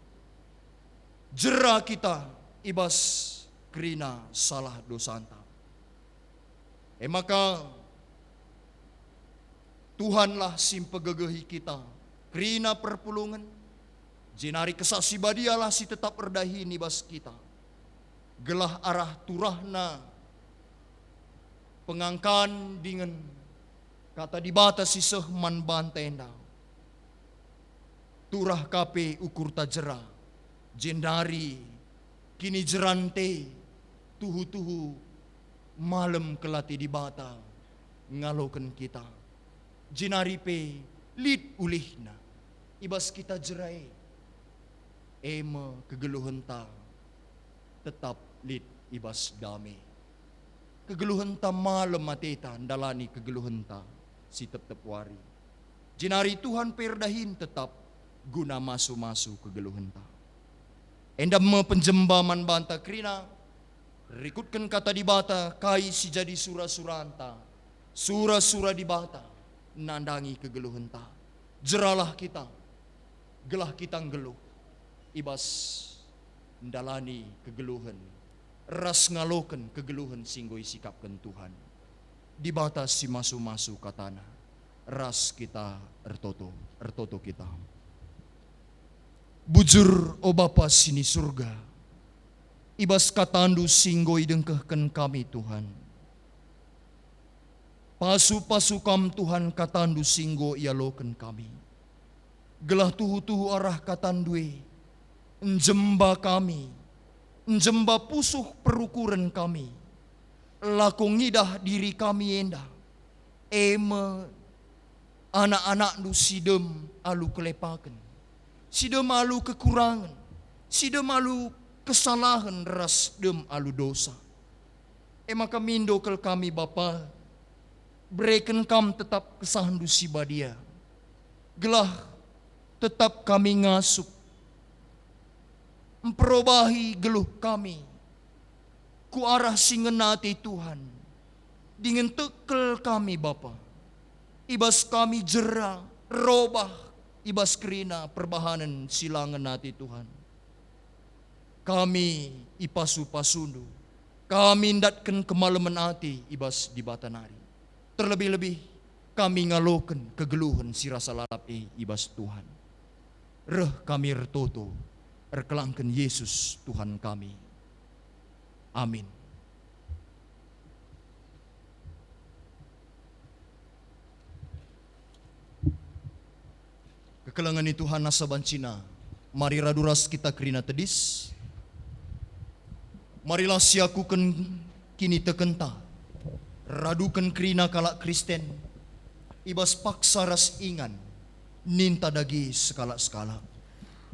Jera kita i bas kerina salah dosanta. E maka, Tuhanlah si mpegegehi kita kerina perpulungen, jenari Kesah Si Badialah si tetap erdahin i bas kita, gelah arah turahna pengangkan dingen Kata Dibata si seh man banta enda. Turah ka pe ukurta jera, jenari kinijeranta e tuhu-tuhu malem kel ate Dibata ngaloken kita. Jenari pe lit ulihna i bas kita jera e, e me kegeluhenta tetap lit i bas dame. Kegeluhenta malem ateta ndalani kegeluhenta si tep-tep wari. Jenari Tuhan pe erdahin tetap guna masu-masu kegeluhenta. Enda me penjemba man banta kerina, rikutken Kata Dibata kai si jadi sura-suranta, sura-sura Dibata nandangi kegeluhenta. Jeralah kita, gelah kita nggeluh i bas ndalani kegeluhen ras ngaloken kegeluhen si enggo isikapken Tuhan. Dibata si masu-masu kataNa, ras kita ertoto, ertoto kita. Bujur, o Bapa si ni Surga, i bas kataNdu si enggo idengkehken kami, Tuhan. Pasu-pasu Kam, Tuhan, kataNdu si enggo ialoken kami. Gelah tuhu-tuhu arah kataNdu e, njemba kami, njemba pusuh perukuren kami, lako ngidah diri kami enda, e me anak-anakNdu si dem alu kelepaken, si dem alu kekurangen, si dem alu kesalahen ras dem alu dosa. E maka mindo kal kami, Bapa, bereken Kam tetap KesahNdu si Badia, gelah tetap kami ngasup, mperobahi geluh kami ku arah si ngena ate Tuhan, dingen tek kal kami, Bapa, i bas kami jera, robah i bas kerina perbahanen si la ngena ate Tuhan. Kami ipasu-pasuNdu, kami ndatken kemalemen ate i bas Dibata nari. Terlebih-lebih, kami ngaloken kegeluhen si rasa lalap e i bas Tuhan. Reh kami ertoto, erkelangken Yesus Tuhan kami. Amin. Kekelengen ni Tuhan nasa bancina, mari radu ras kita kerina tedis. Marilah siakuken kinitekenta, raduken kerina kalak Kristen, i bas paksa ras ingan, ninta dage sekalak-sekalak.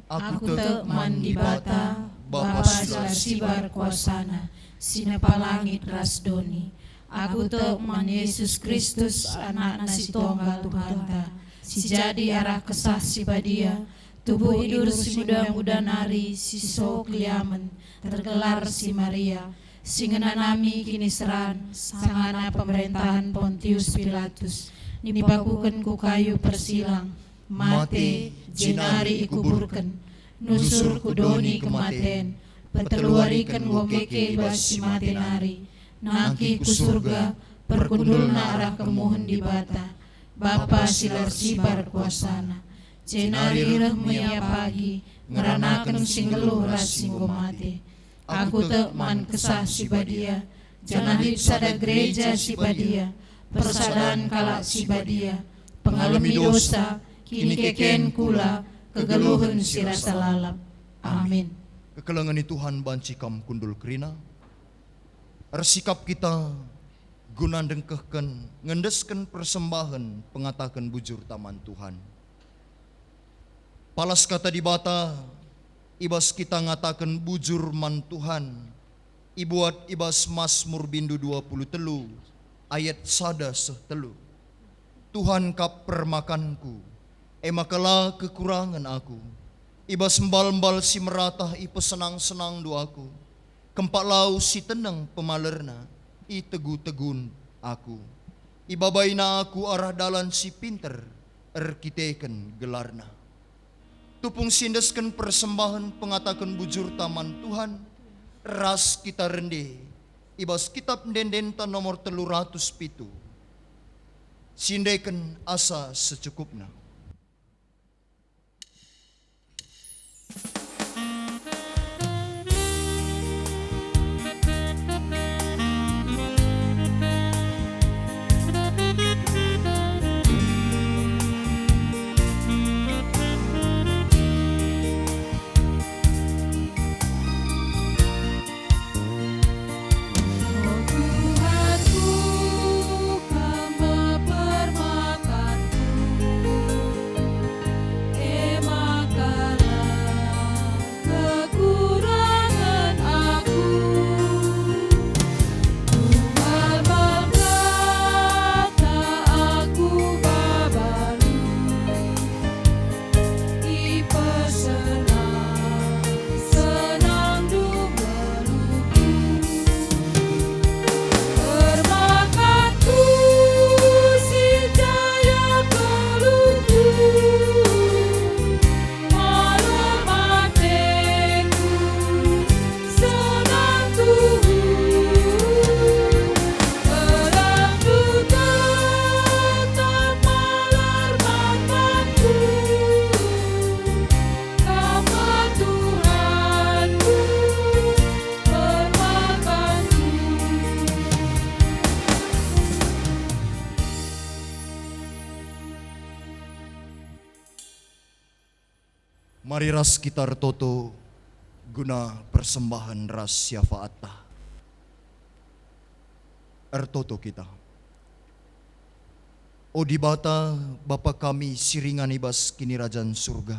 Aku tek man Dibata, Bapa si la sibar kuasaNa, si nepa langit ras doni. Aku tek man Yesus Kristus, AnakNa si tonggal Tuhanta, si jadi arah Kesah Si Badia, Tubuh idur si nguda-nguda nari si so keliamen, tergelar si Maria, si ngenanami kiniseran sangana pemerintahen Pontius Pilatus, nipakuken ku kayu persilang, mate, jenari ikuburken, nusur ku doni kematen, peteluariken enggo keke i bas si mate nari, nangkih ku Surga, perkundulna arah kemuhen Dibata, Bapa si la ersibar kuasana. Jenari reh me Ia pagi, ngeranaken si nggeluh ras si enggo mate. Aku tek man Kesah Si Badia, janah lit sada Gereja Si Badia, persadan kalak si badia, pengalemi dosa, kinikeken kula, kegeluhen si rasa lalap. Amin. Kekelengen Tuhan banci kam kundul kerina. Ersikap kita guna ndengkehken, ngendesken persembahen pengataken bujurta man Tuhan. Palas Kata Dibata, i bas kita ngataken bujur man Tuhan, ibuat i bas Masmur bindu dua puluh telu ayat sada seh telu. Tuhan kap permakanku, e maka la kekurangen aku. I bas mbal-mbal si meratah ipesenang-senangndu aku. Kempak lau si teneng pemalerna, itegu-tegun aku. Ibabaina aku arah dalan si pinter erkiteken gelarna. Tupung si endesken persembahen pengataken bujurta man Tuhan, ras kita rende i bas Kitap Ende-endenta nomor telu ratus pitu. Siendeken asa secukupna. Kekurangen aku, tual-tual kata aku babalu, ipesenang-senangndu geluhku. Permakanku si jaya geluhku, malem ateku, senang tuhu, gelarNdu tetap malar man bangku. Kam me Tuhanku, permakanku. Mari ras kita ertoto guna persembahen ras syafaatta. Ertoto kita. O Dibata, Bapa kami si ringan i bas Kinirajan Surga,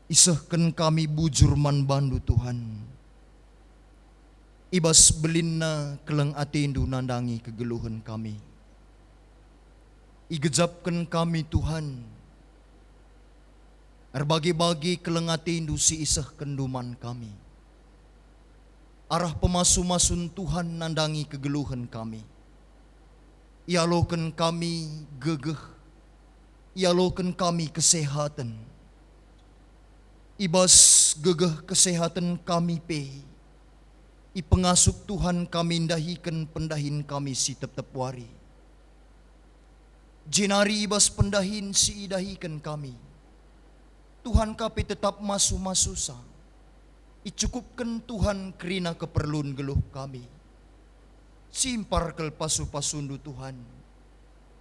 isehken kami bujur man bandu, Tuhan. I bas belinna keleng atendu nandangi kegeluhen kami. Igejapken kami, Tuhan, erbage-bage keleng atendu si isehkenndu man kami. Arah pemasu-masun Tuhan nandangi kegeluhen kami. Ialoken kami gegeh, ialoken kami kesehaten. I bas gegeh kesehaten kami pe, ipengasup Tuhan kami ndahiken pendahin kami si tep-tep wari. Jenari i bas pendahin si idahiken kami, Tuhan ka pe tetap masu-masusa. Icukupken Tuhan kerina keperlun geluh kami. Simpar kal pasu-pasundu, Tuhan,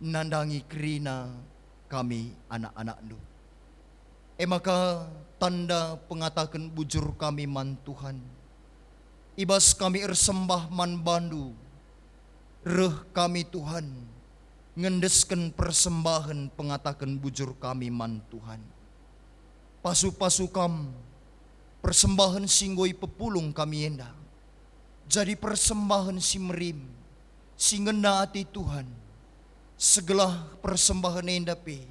nandangi kerina kami anak-anakndu. E maka tanda pengataken bujur kami man Tuhan. I bas kami ersembah man bandu, reh kami, Tuhan, ngendesken persembahen pengataken bujur kami man Tuhan. Pasu-pasu kam, persembahen si enggo ipepulung kami enda, jadi persembahen si merim, si ngena ate Tuhan, segelah persembahen enda pe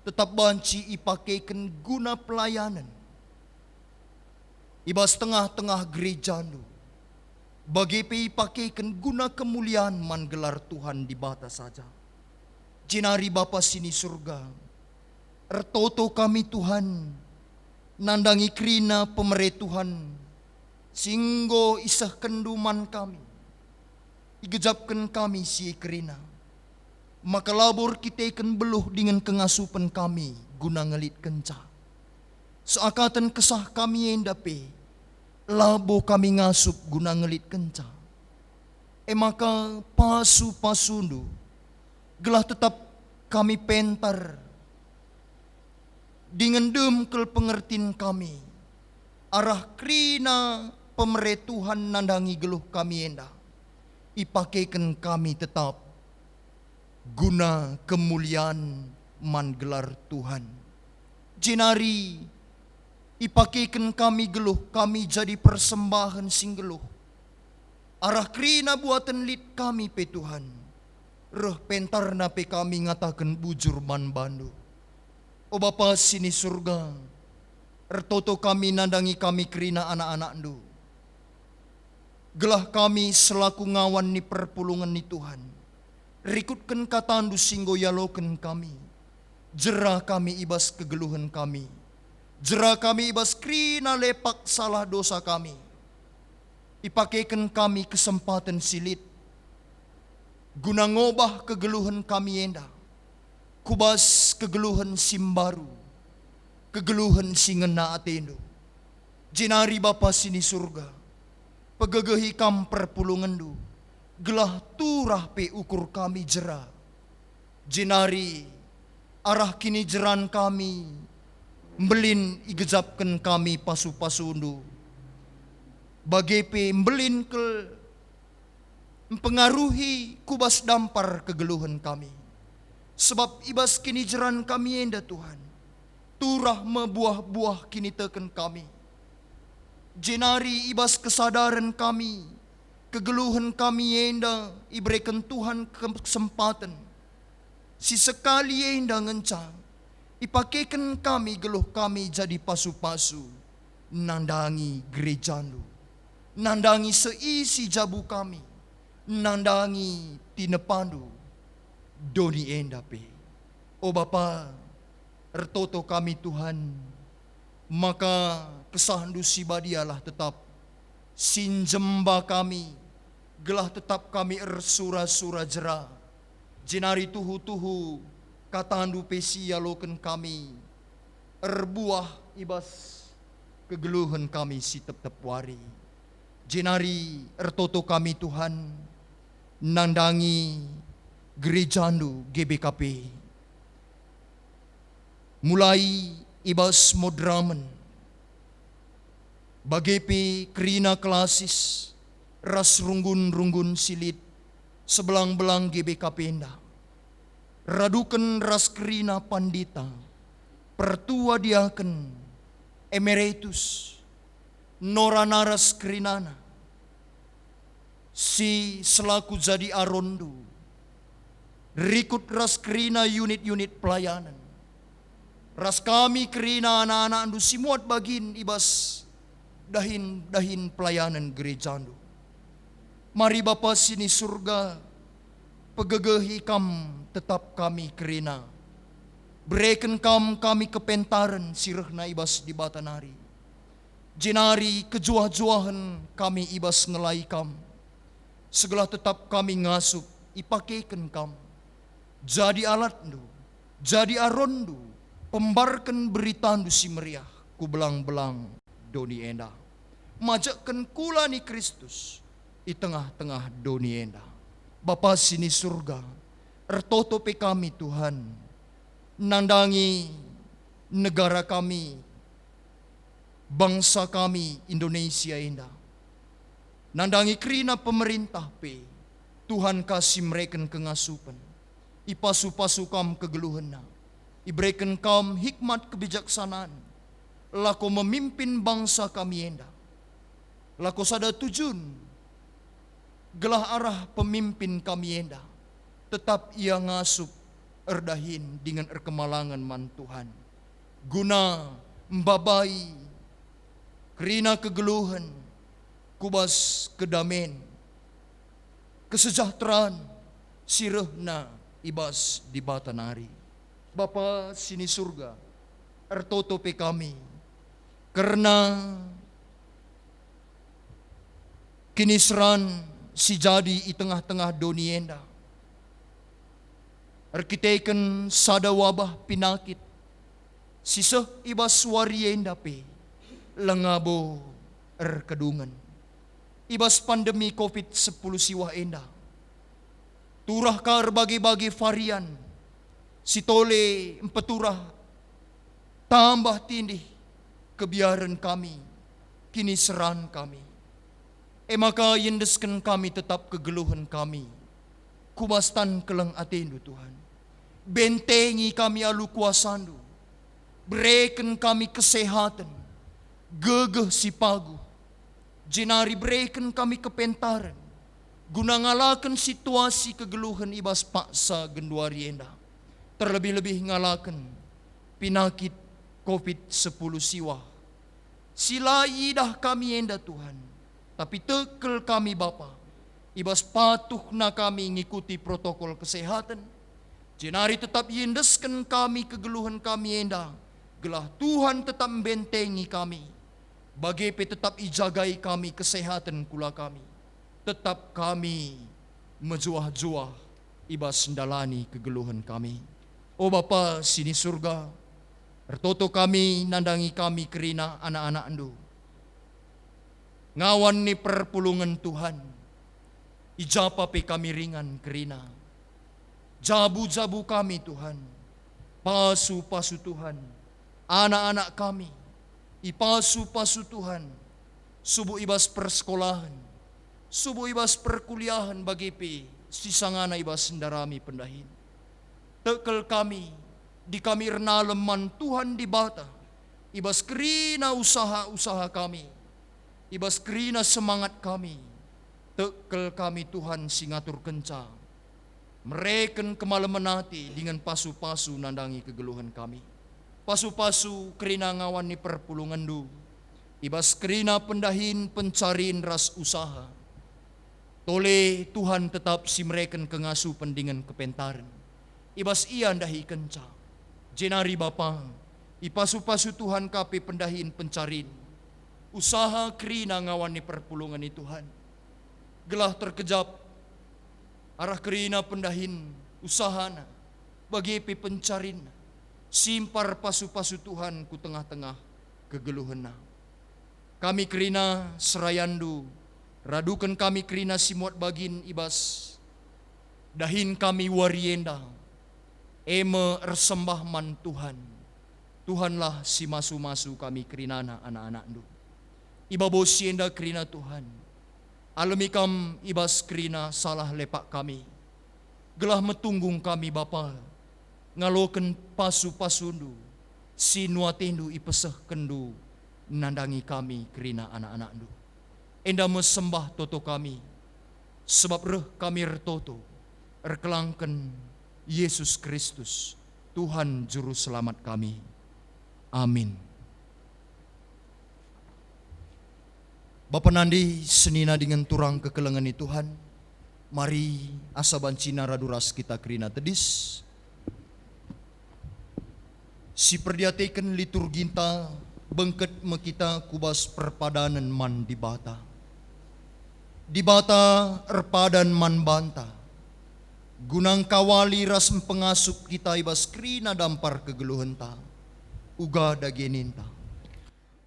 tetap banci ipakeken guna pelayanen i bas tengah-tengah gerejandu, bage pe ipakeken guna kemulian man gelar Tuhan Dibata saja. Jenari Bapa si ni Surga, ertoto kami Tuhan, nandangi kerina pemere Tuhan si enggo isehkenndu man kami. Igejapken kami si e kerina, maka labo erkiteken beluh dingen kengasupen kami guna ngelitkenca. Seakaten kesah kami enda pe, labo kami ngasup guna ngelitkenca. E maka pasu-pasundu, gelah tetap kami pentar dingen dem kal pengertin kami, arah kerina pemere Tuhan nandangi geluh kami enda, ipakeken kami tetap guna kemulian man gelar Tuhan. Jenari ipakeken kami geluh kami jadi persembahen si nggeluh. Arah kerina buaten lit kami pe Tuhan, reh pentarna pe kami ngataken bujur man bandu. O Bapa si ni Surga, ertoto kami nandangi kami kerina anak-anakndu. Gelah kami selaku ngawan ni perpulungen ni Tuhan, rikutken katandu si enggo ialoken kami. Jera kami i bas kegeluhen kami. Jera kami i bas kerina lepak salah dosa kami. Ipakeken kami kesempaten si lit guna ngobah kegeluhen kami enda ku bas kegeluhen si mbaru, kegeluhen si ngena atendu. Jenari Bapa si ni Surga, pegegehi Kam perpulungenndu, gelah turah pe ukur kami jera. Jenari arah kinijeran kami, mbelin igejapken kami pasu-pasundu, bage pe mbelin kal mpengaruhi ku bas dampar kegeluhen kami. Sebab i bas kinijeran kami enda, Tuhan, turah me buah-buah kiniteken kami. Jenari i bas kesadaren kami, kegeluhen kami enda ibereken Tuhan kesempaten. Si sekali enda ngenca ipakeken kami geluh kami jadi pasu-pasu, nandangi gerejandu, nandangi seisi jabu kami, nandangi tinepandu doni enda pe. O Bapa, ertoto kami Tuhan, maka kesahndu si badialah tetap si njemba kami, gelah tetap kami ersura-sura jera. Jenari tuhu-tuhu katandu pe si ialoken kami erbuah i bas kegeluhen kami si tep-tep wari. Jenari ertoto kami Tuhan, nandangi gerejandu G B K P. Mulai i bas moderamen, bage pe kerina klasis ras runggun-runggun si lit sebelang-belang G B K P enda, raduken ras kerina pandita, pertua diaken, emeritus, nora naras kerinana, si selaku jadi aronndu, rikut ras kerina unit-unit pelayanen, ras kami kerina anak-anakndu si muat bagin i bas dahin-dahin pelayanen gerejandu. Mari Bapa si ni Surga, pegegehi Kam tetap kami kerina. Bereken Kam kami kepentaren si rehna i bas Dibata nari. Jenari kejuah-juahen kami i bas ngelai Kam, segelah tetap kami ngasup ipakeken Kam, jadi alatndu, jadi aronndu, pembarken beritandu si meriah ku belang-belang doni enda, majekken kula ni Kristus i tengah-tengah doni enda. Bapa si ni Surga, ertoto pe kami, Tuhan, nandangi negara kami, bangsa kami Indonesia enda. Nandangi kerina pemerintah pe, Tuhan ka si mereken kengasupen. Ipasu-pasu Kam kegeluhenna. Ibereken Kam hikmat kebijaksanaan, lako memimpin bangsa kami enda. Lako sada tujun, gelah arah pemimpin kami enda tetap ia ngasup erdahin dingen erkemalangen man Tuhan, guna mbabai kerina kegeluhen ku bas kedamen, kesejahteraan si rehna i bas Dibata nari. Bapa si ni Surga, ertoto pe kami kerna kiniseran si jadi i tengah-tengah doni enda, erkiteken sada wabah pinakit si seh i bas wari enda pe labo erkedungen. I bas pandemi covid sepuluh siwah enda, turah ka erbage-bage varian si tole mpeturah tambah tindih kebiaren kami, kiniseran kami. E maka iendesken kami tetap kegeluhen kami ku bas tan keleng ateNdu, Tuhan. Bentengi kami alu kuasaNdu. Bereken kami kesehaten, gegeh si paguh, jenari bereken kami kepentaren guna ngalaken situasi kegeluhen i bas paksa genduari enda, terlebih-lebih ngalaken pinakit covid sepuluh siwah si la iidah kami enda, Tuhan. Tapi tekel kami, Bapa, i bas patuhna kami ngikuti protokol kesehaten, jenari tetap iendesken kami kegeluhen kami enda, gelah Tuhan tetap mbentengi kami, bage pe tetap ijagai kami kesehaten kula kami, tetap kami mejuah-juah i bas ndalani kegeluhen kami. O Bapa si ni Surga, ertoto kami nandangi kami kerina anak-anakNdu. Ngawan ni perpulungen, Tuhan, i ja pe kami ringan kerina. Jabu-jabu kami, Tuhan, pasu-pasu, Tuhan, anak-anak kami, ipasu-pasu, Tuhan, subuk i bas persekolahen, subuk i bas perkuliahen, bage pe sisangana i bas ndarami pendahin. Tekel kami, di kami ernalem man Tuhan Dibata, i bas kerina usaha-usaha kami, i bas kerina semangat kami. Tekel kami, Tuhan, si ngaturkenca, mereken kemalemen ate dingen pasu-pasu nandangi kegeluhen kami. Pasu-pasu kerina ngawan ni perpulungenNdu, i bas kerina pendahin, pencarin ras usaha. Tole Tuhan tetap si mereken kengasupen dingen kepentaren i bas ia ndahikenca. Jenari Bapa, ipasu-pasu Tuhan ka pe pendahin, pencarin, usaha kerina ngawan ni perpulungen i Tuhan. Gelah terkejap arah kerina pendahin, usahana, bage pe pencarinna, simpar pasu-pasu Tuhan ku tengah-tengah kegeluhenna. Kami kerina serayanNdu, raduken kami kerina si muat bagin i bas dahin kami wari enda, e me ersembah man Tuhan. Tuhanlah si masu-masu kami kerinana anak-anakNdu. I babo si enda kerina Tuhan, alemi Kam i bas kerina salah lepak kami, gelah metunggung kami, Bapa, ngaloken pasu-pasuNdu si nuatendu ipesehkenNdu nandangi kami kerina anak-anakNdu. Enda me sembah toto kami, sebab reh kami ertoto erkelangken Yesus Kristus, Tuhan Juru Selamat kami. Amin. Bapa nande, senina dingen turang kekelengen i Tuhan, mari asa bancina radu ras kita kerina tedis. Si perdiateken liturginta, bengket me kita ku bas perpadanen man Dibata. Dibata erpadan man banta, guna ngkawali ras mpengasup kita i bas kerina dampar kegeluhenta, uga dage ninta.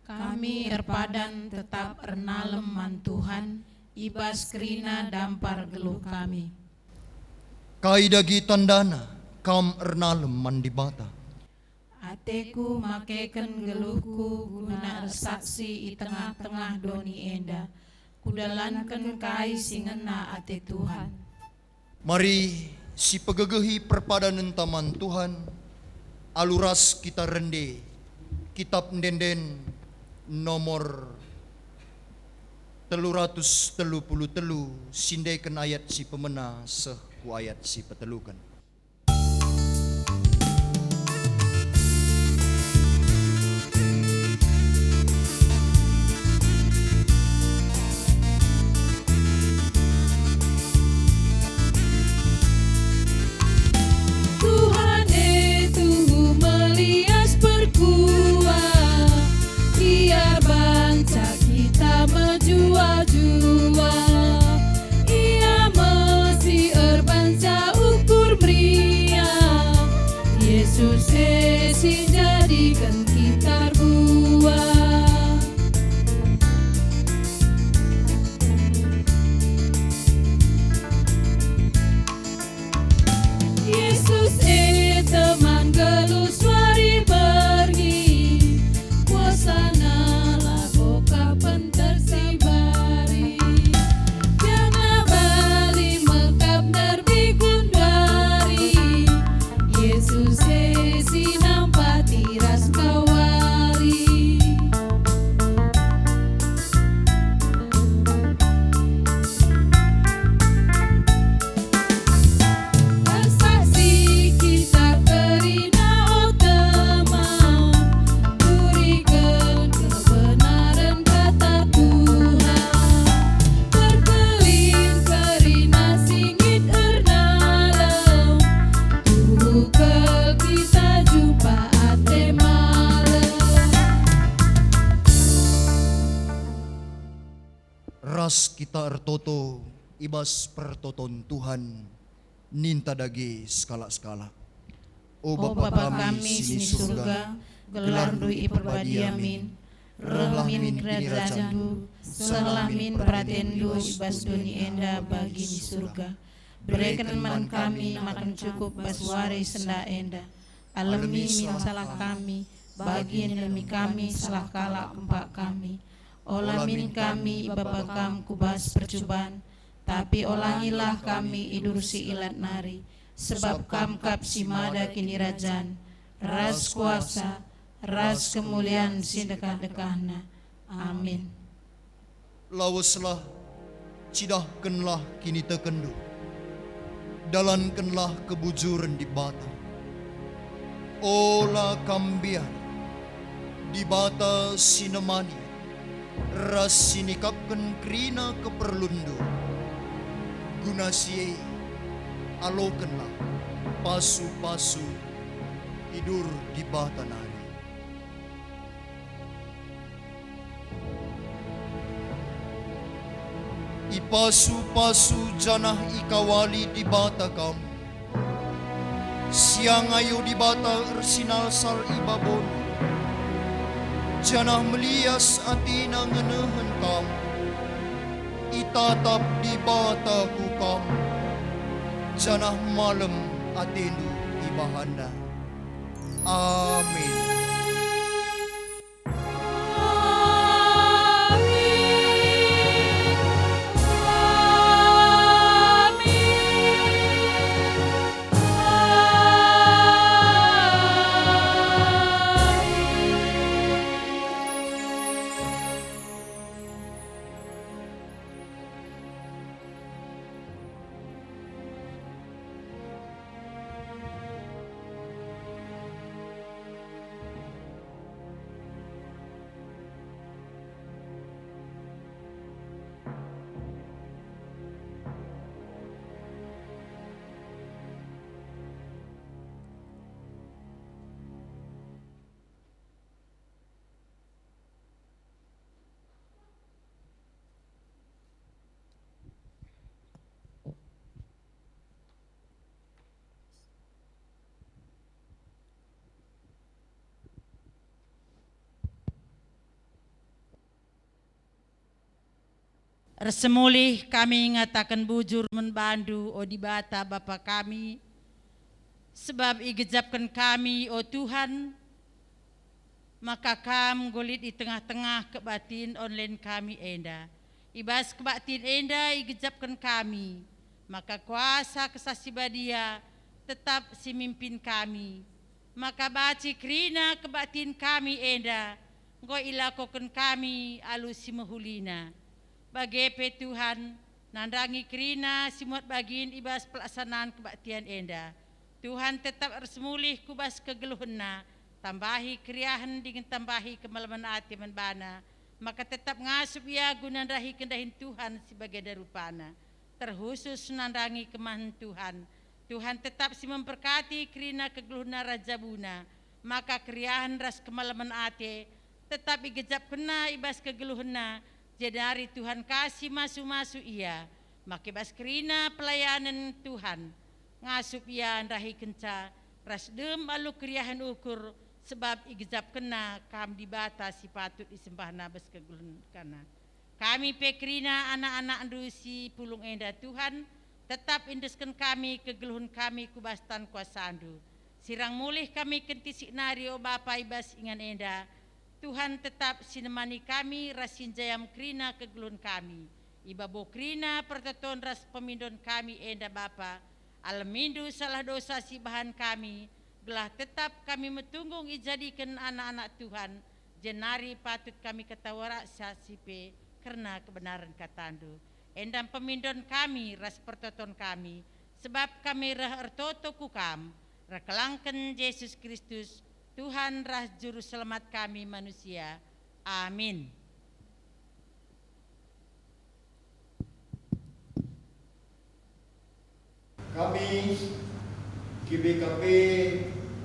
Kami erpadan tetap ernalem man Tuhan i bas kerina dampar geluh kami. Kai dage tandana kam ernalem man Dibata? Ateku makeken geluhku guna ersaksi i tengah-tengah doni enda. Kudalanken kai si ngena ate Tuhan. Mari sipegegehi perpadanenta man Tuhan, alu ras kita rende Kitab Ende-enden nomor telu ratus telu puluh telu, siendeken ayat si pemena seh ku ayat si peteluken. Kita ertoto i bas pertoton Tuhan, ninta dage sekalak-sekalak. O Bapa kami si ni Surga, gelarNdu iperbadia min, reh min kinirajanNdu, sehlah min peratenndu i bas doni enda bagi ni Surga. Bereken man kami makan cukup bas wari senda enda. Alemi min salah kami, bagi nalemi kami salah kalak kempak kami. Ola min kami ibaba Kam ku bas percuban, tapi olangilah kami i bas si ilat nari, sebab Kam kap si mada kinirajan, ras kuasa, ras kemulian si ndekah-ndekahna. Amin. Laweslah, cidahkenlah kinitekenndu, dalankenlah kebujuren Dibata. Ola kam mbiar, Dibata si nemani ras si nikapken kerina keperlunndu. Guna si e, alokenlah pasu-pasu idur Dibata nari. Ipasu-pasu janah ikawali Dibata kam, si angayo Dibata ersinalsal i babondu, janah melias ateNa ngenehen kam. Itatap Dibata ku kam, janah malem atendu ibahanNa. Amin. Ersemulih kami ngataken bujur man baNdu, o Dibata Bapa kami, sebab igejapken kami, o Tuhan, maka Kam enggo lit i tengah-tengah kebaktin online kami enda. I bas kebaktin enda igejapken kami, maka kuasa Kesah Si Badia tetap si mimpin kami, maka banci kerina kebaktin kami enda enggo ilakoken kami alu si mehulina. Bage pe Tuhan, nandangi kerina si muat bagin i bas pelaksanaan kebaktin enda. Tuhan tetap ersemulih ku bas kegeluhenna, tambahi keriahen dingen tambahi kemalemen ate man bana, maka tetap ngasup ia guna ndahiken dahin Tuhan si bagenda rupana. Terkhusus nandangi kemahen Tuhan. Tuhan tetap si memberkati kerina kegeluhenna ras jabuna, maka keriahen ras kemalemen ate tetap igejapkenna i bas kegeluhenna, jenari Tuhan ka si masu-masu ia, maka i bas kerina pelayanen Tuhan ngasup ia ndahikenca ras dem alu keriahen ukur, sebab igejapkenna Kam Dibata si patut isembahna bas kegeluhen. Kami pe kerina anak-anakNdu si pulung enda, Tuhan, tetap iendesken kami kegeluhen kami ku bas tan kuasaNdu. Sirang mulih kami kentisik nari, o Bapa, i bas ingan enda. Tuhan tetap si nemani kami ras si njayam kerina kegeluhen kami. I babo kerina pertoton ras pemindon kami enda, Bapa, alemindu salah dosa si ibahan kami, gelah tetap kami metunggung ijadiken anak-anak Tuhan, jenari patut kami katawaraksa si pe kerna kebenaren kataNdu. Enda pemindon kami ras pertoton kami, sebab kami reh ertoto ku Kam, erkelangken Jesus Kristus, Tuhan ras Juru Selamat kami manusia. Amin. Kami, G B K P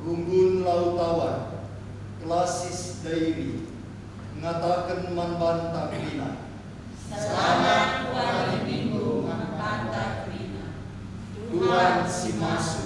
Runggun Lautawan, Klasis Dairi, ngataken man banta kerina: Selamat Wari Minggu man banta kerina. Tuhan si masuk